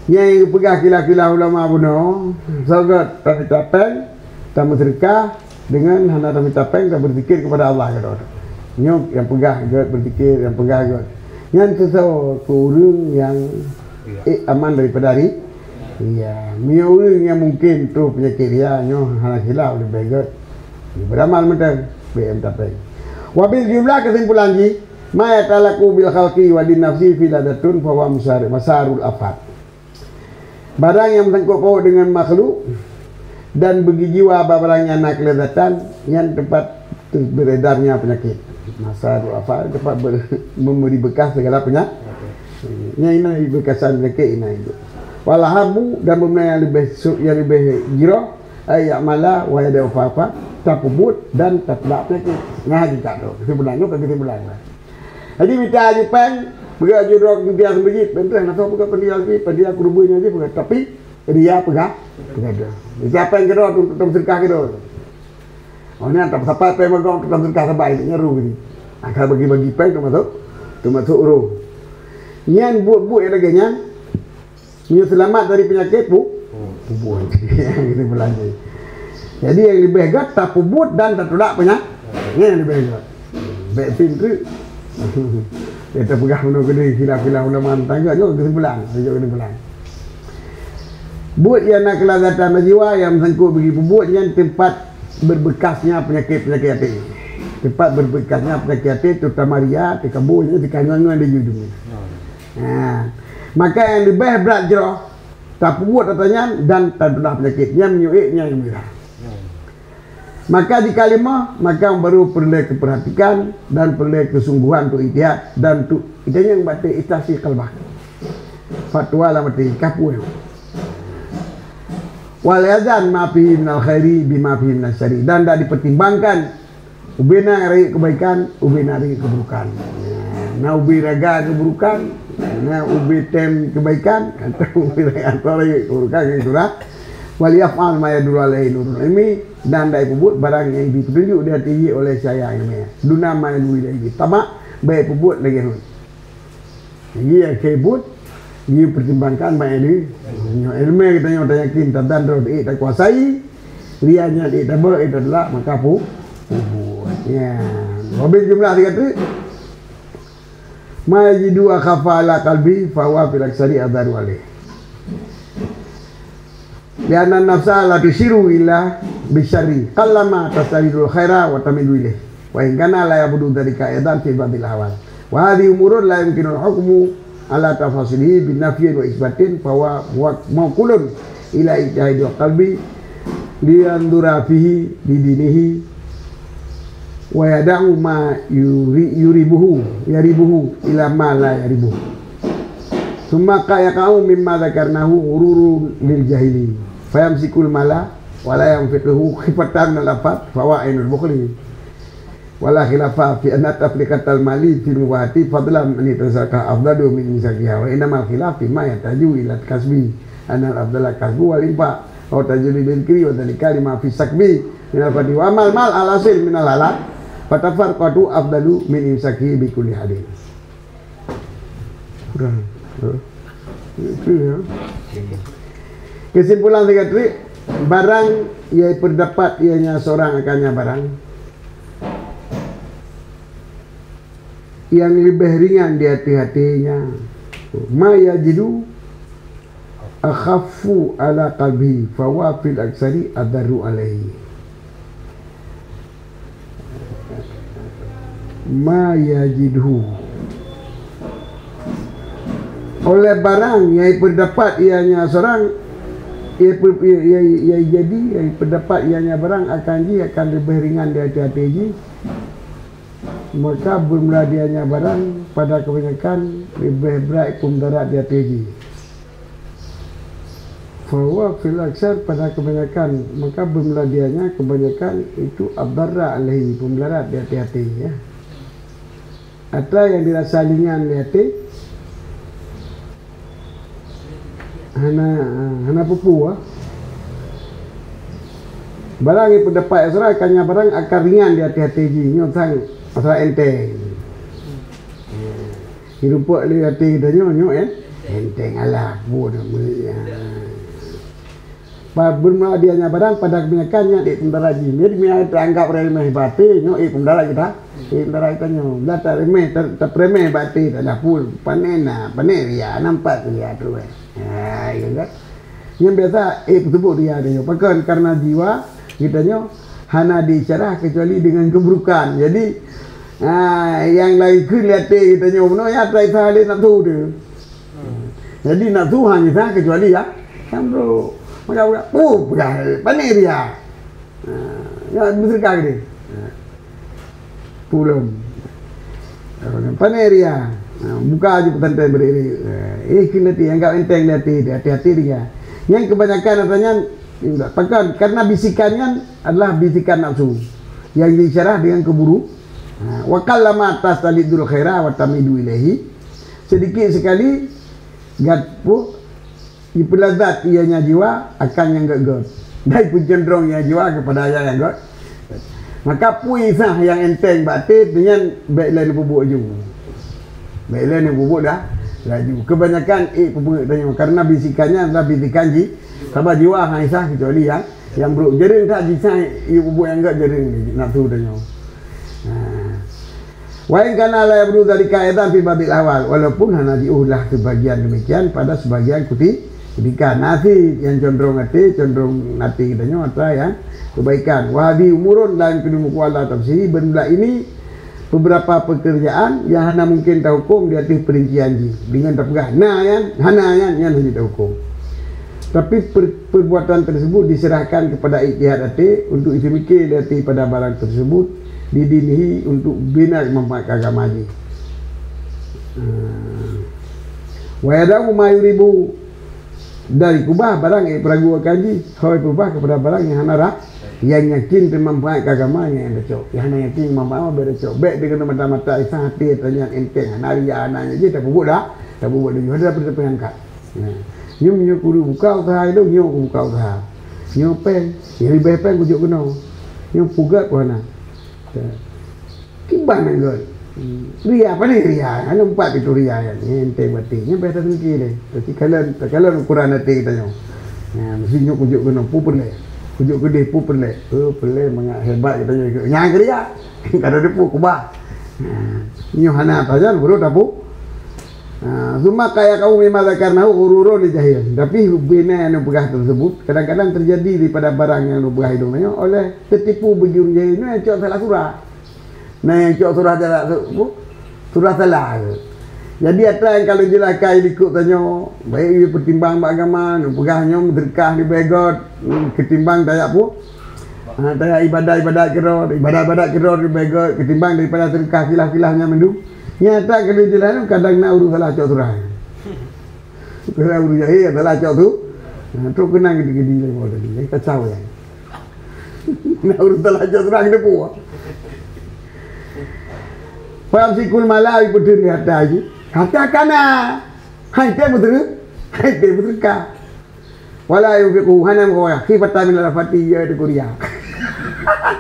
Nyang peugah khilaf-khilaf ulama bunoe, soe gét tamita péng, tameuseudeukah, deungon hana tamita péng, tabeuzikir keupada Allah, kata. Nyoe nyang peugah gét beuzikir, nyang peugah gét. Nyan sesuai keu ureuëng nyang, eh, aman daripada ri-, riya. Meunyoe ureuëng nyang mungken troh peunyakét riya, nyoe hana khilaf leubeh gét. Beuramal mantong, B M tapéng. Wabil jumlah, keusimpulan jih, ma yata'allaqu bil khalqi wa din nafsi fi ladatun fa huwa musar-, masarul afat. Barang nyang meusangkut paut deungon makhluk dan beugijiwa bak barang nyang na keuledatan, nyan teumpat beredarnya peunyakét. Masarul afat, teumpat ber-, memberi bekas segala peunyakét. Nyan inan bekasan peunyakét inan itu. Wal habu, dan beumeunang nyang leubeh su-, nyang leubeh jroh, ay ya'mala wa yada'u fafa, tapeubuet dan tatulak peunyakét. Nah, hakikat tu. Kesimpulan tu, kesimpulan tu. Jadi, mita aju péng, peugah aju droe keu tiang seumeujid, péng treh na soe peugah, peundiri seumeujid, peundiri keureubeuen nyoe jih peugah. Tapi, riya peugah, peugah droe. Mita péng keudroe, tu, tu, tu seudeukah keudroe. Oh, nyan, tapi sapat péng meugong, tu, tu seudeukah sabai, nyan ru gini. Angka bagi-bagi péng, termasuk, termasuk ru. Nyan, buet-buet nyang lagèe nyan, Meunyoe seulamat dari peunyakét, pu-, peubuet. Gitu belanja. Jadi, nyang leubeh gét tapeubuet dan tatulak peunya-, nyan nyang leubeh gét. Bèk sim treuk. Kita peugah meunoe keudeh, khilaf-khilaf ulama tangga nyoe kesimpulan, tunjuk kesimpulan. Buet nyang na keuladatan jiwa nyang meusangkut bagi peubuet nyan teumpat berbekasnya penyakit-penyakit até. Teumpat berbekasnya penyakit até, terutama ria, teukabur, nyan teukanyuan-nyuan di ujong. Ha. Maka nyang leubeh brat jroh, tapeubuet ata nyan dan tatulak peunyakét nyan meunyoe ék nyan nyang meurah. Maka di kalimah, maka baru peureulée keupeurhatikan dan peureulée keusungguhan untuk ijtihad dan untuk itanyong baté istasi kalbah. Fatwa lam até kapuih. Wal yazan ma fihi minal khairi bima fihi minasy syarri, dan dak dipertimbangkan ubé na rayeuk keubaikan, ubé na rayeuk keuburukan. Na ubé raga keuburukan, na ubé tem keubaikan, atau ubé raga atau rayeuk keuburukan ngon surah. Wal yaf'al ma yadullu alaihi nurul ilmi, dan dak ipeubuet barang nyang jipeutunjuk di ateueh jih oleh cahya ileumèe. Duna ma yadullu ilaihi tamak, bèk peubuet lagèe nyan. Jadi, nyang keu buet, jipertimbangkan bak ilmu. Nyoe ilmu kita nyoe tayakin, tadan droe ék takuasai, ria nyan ék tabeuet, ék tatulak, maka pu-, peubuet. Ya. Wabil jumlah tiga tu, ma yajidu akhafa ala qalbi, fa huwa fil aksari adharu alaih. Lianna nafsa la tusyiru illa bisyarri, qallama tastaridul khaira wa tamilu ilaih. Wa in kana la yabdu dzalika aidan fi ba'dil ahwal. Wa hadhihi umurun la yumkinul hukmu ala tafasilihi bi nafyin wa isbatin, fa huwa muwak-, mawkulun ila ijtihadi qalbi liyanzura fihi li dinihi wa yada'u ma yuri-, yuribuhu, yaribuhu ila ma la yaribuhu. Tsumma qad yaqa'u mimma dzakarnahu ghururun lil jahili, fayamsikul mala wa la yunfiquhu khifatan minal afat, fa huwa ainul bukhli. Wa la khilafa fi anna tafriqatal mali fil mubahati fadlan an tasaddaqa afdalu min imsakiha, wa innamal khilaf fi ma yahtaju ila kasbi, annal afdala kasbu wal infaq, wa tajridu bil kiri wa dzalika lima fi sakbi minal fadli, wa amal mal al hasil minal halal, fa tafarruqatu afdalu min imsakihi bi kulli halin. Kurang. Itu ya. Kesimpulan tiga trik, barang nyang ipeudapat ianya seorang akannya barang yang lebih ringan di hati-hatinya. Ma yajidu akhaffu ala qalbihi, fa huwa fil aksari adarru alaihi. Ma yajidhu. Oleh barang nyang ipeudapat ianya seorang, ia pe-, ia, ia, ia jadi, nyang ipeudapat ianya barang akan jih akan leubeh ringan di até-até jih, maka beumeuladainya barang pada kebanyakan leubeh brat peumudarat di até jih. Fahuwa fil aksar pada kebanyakan, maka beumeuladainya kebanyakan itu adarra alaihi, peumudarat di até-até, ya. Atra nyang dirasa ringan di até, hana, hana peue-peue, ah. Barang nyang peudeupat asra, ka nyan barang akan ringan di até-até jih, nyoe sang asra enteng. Dirumpok lé até geutanyoe, nyoe en-, enteng alah, buet meuria. Pa-, beureumalah dia nyan barang pada kebanyakan nyan ék peumudarat jih. Jadi, meunyo teuanggap remeh bak até, nyoe ék peumudarat geuta-, ék peumudarat geutanyoe. Bila taremeh, ta-, tapeuremeh bak até, tadah pun, pane na, pane ria, nampak ria tu, eh. Ha, ya kan? Nyang biasa, eh, peuseubut ria tanyoe. Pakon? Karena jiwa geutanyoe hana diisyarah kecuali dengan keburukan. Jadi, ah, nyang laén kheun lé até geutanyoe bunoe, ya, atra isa lé nafsu tu. Jadi, nafsu hana isa kecuali, ya, nyang brok. Maka, maka, oh, peugah, pane ria. Ha, ya, beuseudeukah geude. Ha. Pulom. Pane ria. Ha, buka aju pesantren beriring. Ha, eh, kena hati, anggap enteng lé até, hati-hati ria. Nyang kebanyakan atra nyan, pakon, karena bisikan nyan adalah bisikan nafsu yang diisyarah dengan keburu. Ha, wa qallama tastalidzul khaira wa tamidu ilaihi. Sedikit sekali gat pu Jipeulazat ianya jiwa akan nyang gét-gét, dan peucondrong ianya jiwa keupada nyang gét. Maka peue isa nyang enteng bak até, nyan bék lé neupeubuet laju. Bék lé neupeubuet dah laju. Kebanyakan ék peubuet tanyoe, karena bisikan nyan adalah bisikan ji-, sabab jiwa hana isa kecuali nyang Nyang brok, jareueng that jisai, yue peubuet nyang gét jareueng nafsu tanyoe. Nah. Wa in kana la yabdu dzalika aidan fi ba'dil ahwal, walaupun hana jiôh lah sebagian demikian pada sebagian kuti-, kutika. Nasi nyang condrong até, condrong até geutanyoe atra nyang kebaikan. Wa hadhi umurun la yumkinu muqala tafsiri, beurmula ini beberapa pekerjaan nyang hana mungkin tahukum di ateueh perincian jih. Deungon tapeugah na nyan, hana nyan, nyan hana tahukum. Tapi per-, perbuatan tersebut diserahkan kepada ijtihad até untuk iseumiké lé até pada barang tersebut didinihi untuk bina manfaat agama jih. Hmm. Wa yada'u ma yuribu, dari kubah barang nyang peuragu akan jih, hôi peubah kepada barang nyang hana ra-, nyang yakin teumanfaat keu agama nyang tacok. Nyang hana yakin manfaat, bék tacok. Bék deungon mata-mata isa até tanyan enteng, hana ria, hana nyan jih, tapeubuet dah, tapeubuet laju, hana dapeuet peungangkat. Nah, nyoe, nyoe kudu buka useuha ilong, nyoe kubuka useuha. Nyoe péng, nyang leubeh péng kujok keunoe. Nyoe puget pun hana. Kiban nyan gét. Ria, pane ria? Hana umpat pintoe ria nyan. Nyan enteng baté. Nyan payah taseungki lé. Tapi kalon, takalon ukuran até geutanyoe. Nah, meusti nyoe kujok keunoe, peue peureulée. Kujok keudeh, peue peureulée. Oh, peureulée mangat hebat geutanyoe. Nyan keu ria. Kada deungoe kubah. Nah, nyoe hana tajan, baru tapu. Ha, summa kaya kaum mimma dzakarnahu ghururun li jahil. Tapi bina nyang neupeugah tersebut kadang-kadang terjadi daripada barang nyang neupeugah ilong nyoe oleh teutipu bagi ureuëng jahil nyoe nyang cok salah surah. Nah, nyang cok surah jalan su-, surah salah. Jadi, atra nyang ka lôn jeulakan di likot tanyoe, baik yue peutimbang bak agama, neupeugah nyoe meuseudeukah leubeh gét, hmm, ketimbang tajak pu-, ha, tajak ibadat-ibadat keudroe, ibadat-ibadat keudroe leubeh gét ketimbang daripada seudeukah khilaf-khilaf nyan mandum. Nyata keu lôn jeulaih nyoe kadang na ureuëng salah cok surah. Kadang ureuëng jahil salah cok su-, ha, trok keunong gidi-gidi lé mo tadi. Jadi kacau nyan. Na ureuëng salah cok surah keuneuk puwoe. Fa yumsikul mala, ipeuteuntèe hareuta jih. Hareuta ka na. Hai teuh beuteuntèe. Hai teuh beuteuntèe ka. Wala yunfiquhu, hana meukeureuja, khifatan min rakhmati, ya, teuh keu ria.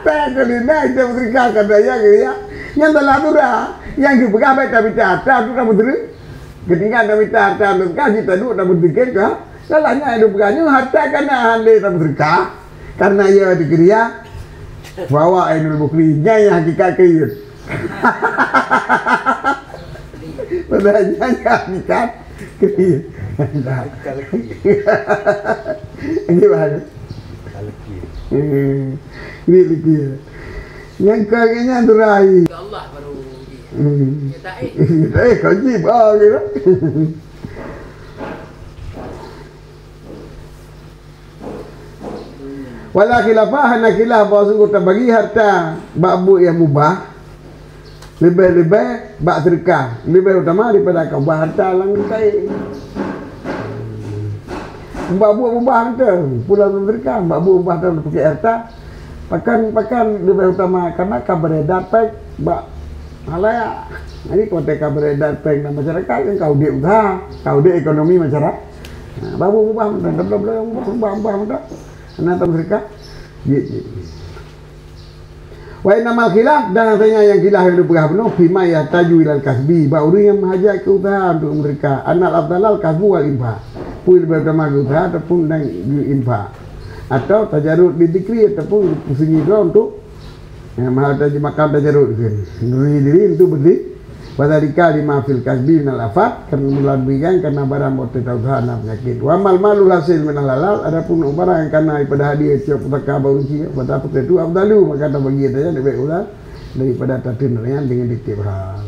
Teuh keu ria, teuh beuteuntèe ka, ka ria, ka ria. Nyan salah surah. Nyang geupeugah bèk tamita hareuta, tu ka beuteuntèe. Geutinggai tamita hareuta, tu ka jitaduek, tabeuteuntèe ka. Salah nyan geupeugah nyoe hareuta ka na, han lé tabeuteuntèe ka. Karena ya dikeria, bahwa Ainul Mukri, nyan nyang hakikat kriet. Padahal nyan nyang hakikat kriet. Kaleki. Gimana? Kaleki. Hmm. Ini lagi. Nyang kau ingat nyan turai. Ya Allah baru. Hmm. Ya, tak, eh. Eh, kau jib, ah, gitu. Wala khilafa, hana khilaf bahwa sungguh tabagi hareuta bak buet nyang mubah, leubeh-leubeh bak seudeukah, leubeh utama daripada kaubah hareuta lam kain. Bak buet mubah hareuta, pulang lam seudeukah, bak buet mubah hareuta, pakèk hareuta, pakan-pakan leubeh utama, karena ka beredar péng bak halayak. Jadi, watèe ka beredar péng lam masyarakat, kan ka udép useuha, ka udép ekonomi masyarakat. Nah, baru ubah mantong, ubah, ubah, ubah, ubah mantong. Hana tameuseudeukah. Jeuet, jeuet. Wa innamal khilaf, dan rasanya nyang khilaf nyang dipeugah bunoe, fima yahtaju ilal kasbi, bak ureuëng nyang meuhajat keu useuha untuk meuseudeukah. Annal afdalal kasbu wal infak. Peue leubeh utama keu useuha ataupun dan infak. Atau tajarud di zikri ataupun peusunyi droe untuk, ya, meuhadab di makam tajarud kheun. Meunuri diri untuk beureuti. Fadzalika lima fil kasbi minal afat, karena meulan bigan karena barang bak teuka useuha na peunyakét. Wa amal malul hasil minal halal, adapun barang nyang kana daripada hadiah tiep pusaka bak ureuëng chik, pada peue tu afdalu, maka tabagi saja lebih ulang daripada tateun nyan dengan tiep hal.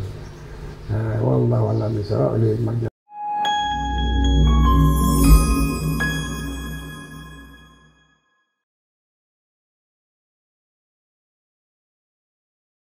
Ha, wallahu a'lam bishawab. Oleh marja